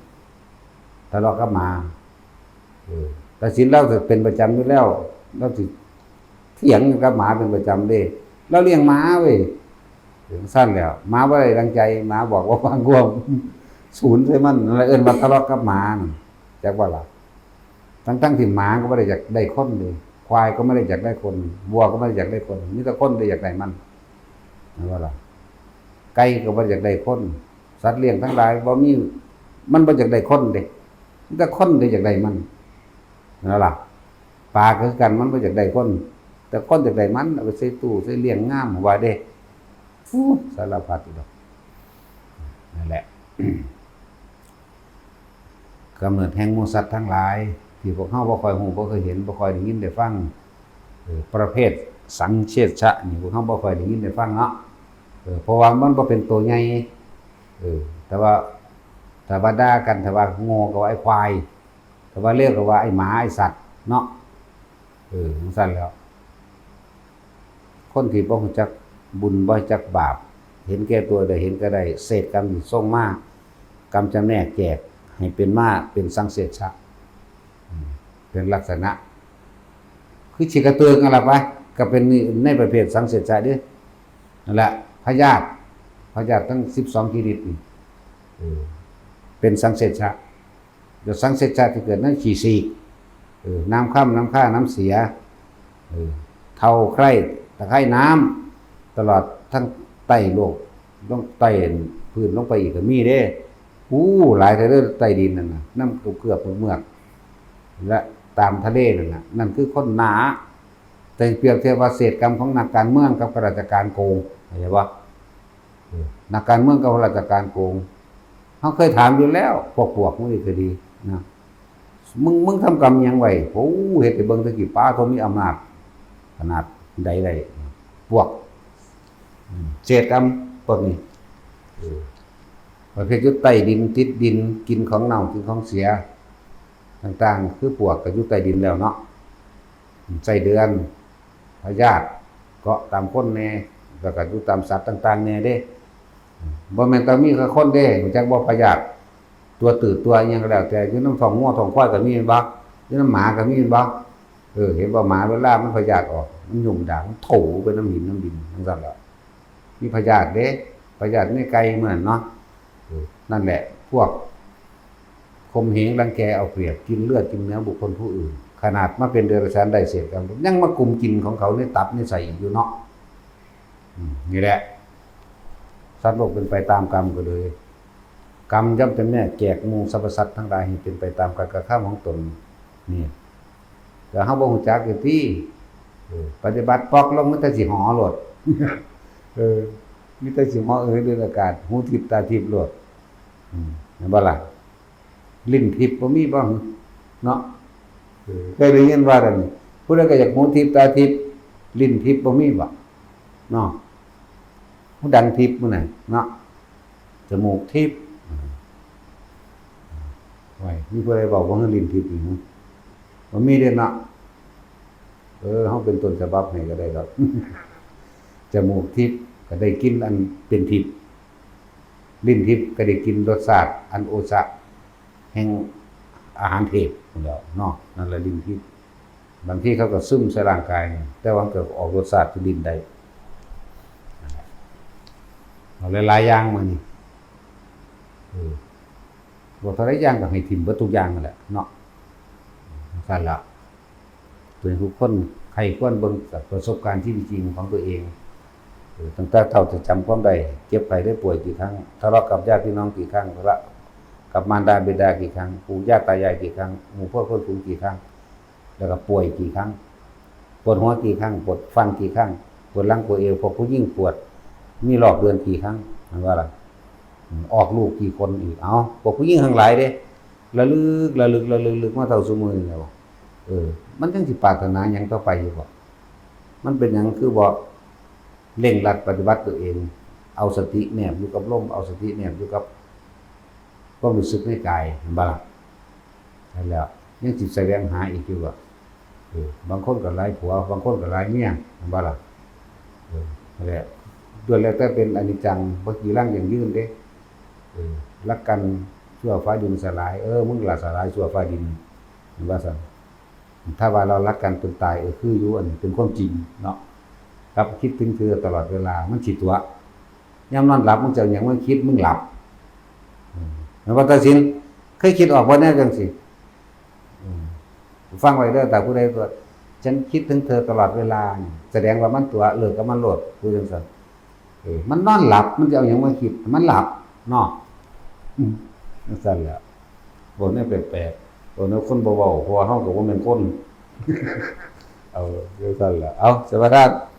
ทะเลาะกับหมา เออ ตัดสินลาวก็เป็นประจำอยู่แล้ว ลาวสิเถียงกับหมาเป็นประจำเด้ ลาวเลี้ยงหมาเว้ย จั่งซั้นแหล้ว หมาบ่ได้ดังใจ หมาบอกว่าฟังความ สูนใส่มัน นั่นแหละเอิ้นว่าทะเลาะกับหมานั่น จักว่าล่ะ ทั้งๆที่หมาก็บ่ได้อยากได้คนเด้ ควายก็ไม่ได้อยากได้คน วัวก็ไม่ได้อยากได้คน มีแต่คนได้อยากได้มัน แม่นบ่ล่ะ ไก่ก็บ่ได้อยากได้คน สัตว์เลี้ยงทั้งหลายบ่มี มันบ่อยากได้คนเด้ มีแต่คนได้อยากได้มัน แม่นบ่ล่ะ ปลาก็คือกัน มันบ่อยากได้คน แต่คนอยากได้มัน เอาไปใส่ตู้ใส่เลี้ยงงามว่าเด้ อู้ สารพัดอยู่ดอก นั่นแหละ กำเนิดแห่งหมู่สัตว์ทั้งหลาย ที่พวกเฮาบ่ค่อยฮู้ บ่เคยเห็น บ่ค่อยได้ยินได้ฟัง เออ ประเภทสังเชชะนี่ พวกเฮาบ่ค่อยได้ยินได้ฟังเนาะ เออ เพราะว่ามันบ่เป็นตัวใหญ่ เออ แต่ว่า ถ้าว่าด่ากัน ถ้าว่าโง่ก็ว่าไอ้ควาย ถ้าว่าเลวก็ว่าไอ้หมาไอ้สัตว์เนาะ เออจั่งซั้นแหล้ว คนที่บ่รู้จักบุญ บ่รู้จักบาป เห็นแก่ตัวได้ เห็นก็ได้ เศษกรรมที่ส่งมา กรรมจำแนกแจกให้เป็นมา เป็นสังเสชะ อืม เป็นลักษณะ คือขี้กระเติกนั่นล่ะไป ก็เป็นในประเภทสังเสชะเด้ นั่นแหละ พยาธิ พยาธิทั้งสิบสองชนิดนี่ เออ เป็นสังเสชะ แล้วสังเสชะที่เกิดในขี้ฉีก เออ น้ำค่ำ น้ำค่า น้ำเสีย เออ เถ้าไคร่ ตะไคร่น้ำ ตลอดทั้งใต้โลก ลงใต้พื้นลงไปอีกก็มีเด้ อู้ หลายแท้เด้อ ใต้ดินนั่นน่ะ น้ำเกือบๆเมือกๆ และตามทะเลนั่นน่ะ นั่นคือคนหนา แต่เปรียบเทียบว่าเศษกรรมของนักการเมืองกับข้าราชการโกง เข้าใจบ่ เออ นักการเมืองกับข้าราชการโกง เฮาเคยถามอยู่แล้ว พวก พวกมึงนี่ก็ดีนะ มึง มึงทำกรรมหยังไว้ โอ้ เฮ็ดให้เบิ่งแต่กี้ ป๊าดโธ่ มีอำนาจขนาดใดได้ พวก อืม เศษกรรมพวกนี้ เออ ประเภทอยู่ใต้ดิน ติดดิน กินของเน่า กินของเสีย ต่างๆ คือปวกก็อยู่ใต้ดินแล้วเนาะ ไส้เดือน พยาธิ เกาะตามคนแน่ แล้วก็อยู่ตามสัตว์ต่างๆแน่เด้ บ่แม่นแต่มีแค่คนเด้ รู้จักบ่ พยาธิ ตัวตืดตัวอิหยังก็แล้วแต่ อยู่นำท้องงัวท้องควายก็มีแม่นบ่ อยู่นำหมาก็มีแม่นบ่ เออ เห็นบ่ หมาเวลามันพยาธิออก มันหยุ่มดาก มันโถไปนำหินนำดินจั่งซั้นแหละ มีพยาธิเด้ พยาธิในไก่มื้อนั้นเนาะ เออ นั่นแหละ พวกข่มเหงรังแกเอาเปรียบ กินเลือดกินเนื้อบุคคลผู้อื่น ขนาดมาเป็นเดรัจฉานได้เศษกรรม ยังมากุมกินของเขาในตับในไส้อีกอยู่เนาะ อืม นี่แหละ สัตว์โลกเป็นไปตามกรรมก็เลย กรรมย่อมจำแนกแจกหมู่สรรพสัตว์ทั้งหลายให้เป็นไปตามการกระทำของตน นี่ แต่เฮาบ่ฮู้จักอยู่ติ เออ ปฏิบัติป๊อกลงมีแต่สิหอโลด เออ มีแต่สิหอเอินเดินอากาศ หูทิพย์ตาทิพย์โลด อืม แม่นบ่ล่ะ ลิ้นทิพย์บ่มีบ่ เนาะ เออ เคยได้ยินว่าแต่นี่ ผู้ใดก็อยากหูทิพย์ตาทิพย์ ลิ้นทิพย์บ่มีบ่ เนาะ หูดังทิพย์มื้อนั้นเนาะ จมูกทิพย์ อ่า ไว้ มีผู้ใดบอกว่าลิ้นทิพย์อีกหึ บ่มีเด้เนาะ เออ เฮาเป็นต้นฉบับให้ก็ได้ดอก จมูกทิพย์ก็ได้กลิ่นอันเป็นทิพย์ ลิ้นทิพย์ก็ได้กลิ่นรสชาติอันโอชะ แห่งอาหารเทพฯพู้นแหล้วเนาะ นั่นแหละลิ้นทิพย์ บางทีเขาก็ซึมใส่ร่างกาย แต่ว่ามันก็ออกรสชาติที่ลิ้นได้ เอาหลายๆอย่างมานี่ เออ บอกเท่าไรอย่างก็ให้ถิ่มเบิดทุกอย่างนั่นแหละเนาะ นั่นแหละ ตัวทุกคนใคร่ควรเบิ่งจากประสบการณ์ชีวิตจริงของตัวเอง เออ ตั้งแต่เฒ่าจะจำความได้ เจ็บไข้ได้ป่วยกี่ครั้ง ทะเลาะกับญาติพี่น้องกี่ครั้ง ทะเลาะกับมารดาบิดากี่ครั้ง ปู่ย่าตายายกี่ครั้ง หมู่พวกเพื่อนฝูงกี่ครั้ง แล้วก็ป่วยกี่ครั้ง ปวดหัวกี่ครั้ง ปวดฟันกี่ครั้ง ปวดหลังปวดเอว พวกผู้หญิงปวด มีรอบเดือนกี่ครั้ง แม่นบ่ล่ะ อืม ออกลูกกี่คนอีก เอ้า พวกผู้หญิงทั้งหลายเด้ ระลึก ระลึก ระลึก ระลึกมาเท่าซุมื้อนี่แหละ เออ มันจั่งสิปรารถนาหยังต่อไปอยู่บ่ มันเป็นหยังคือบ่เร่งรัดปฏิบัติตัวเอง เอาสติแนบอยู่กับลม เอาสติแนบอยู่กับความรู้สึกในกาย แม่นบ่ล่ะ นั่นแหละ ยังสิแสวงหาอีกอยู่บ่ เออ บางคนก็หลายผัว บางคนก็หลายเมีย แม่นบ่ล่ะ เออ นั่นแหละ ล้วนแล้วแต่เป็นอนิจจัง บ่จีรังยั่งยืนเด้ เออ รักกันชั่วฟ้าดินสลาย เออ มึงล่ะสลายชั่วฟ้าดิน ว่าซั่น ถ้าว่าเรารักกันจนตาย เออ คืออยู่ อันนี้เป็นความจริงเนาะ ครับ คิดถึงเธอตลอดเวลา มันสิตั๋ว ยามนอนหลับ มึงจะเอาหยังมาคิด มึงหลับ อืม แม่นบ่ ตาสิน เคยคิดออกบ่แนวจั่งซี้ อืม ฟังไว้เด้อ ถ้าผู้ใดว่า "ฉันคิดถึงเธอตลอดเวลา" นี่ แสดงว่ามันตั๋ว เลิกกับมันโลด ผู้จั่งซั่น เออ มันนอนหลับ มันจะเอาหยังมาคิด มันหลับเนาะ อืม จั่งซั่นแหละ เว้าแนวแปลกๆ เว้าแนวคนบ่เว้า เพราะว่าเฮาก็บ่แม่นคน เอา จั่งซั่นแหละ เอา สวัสดีครับ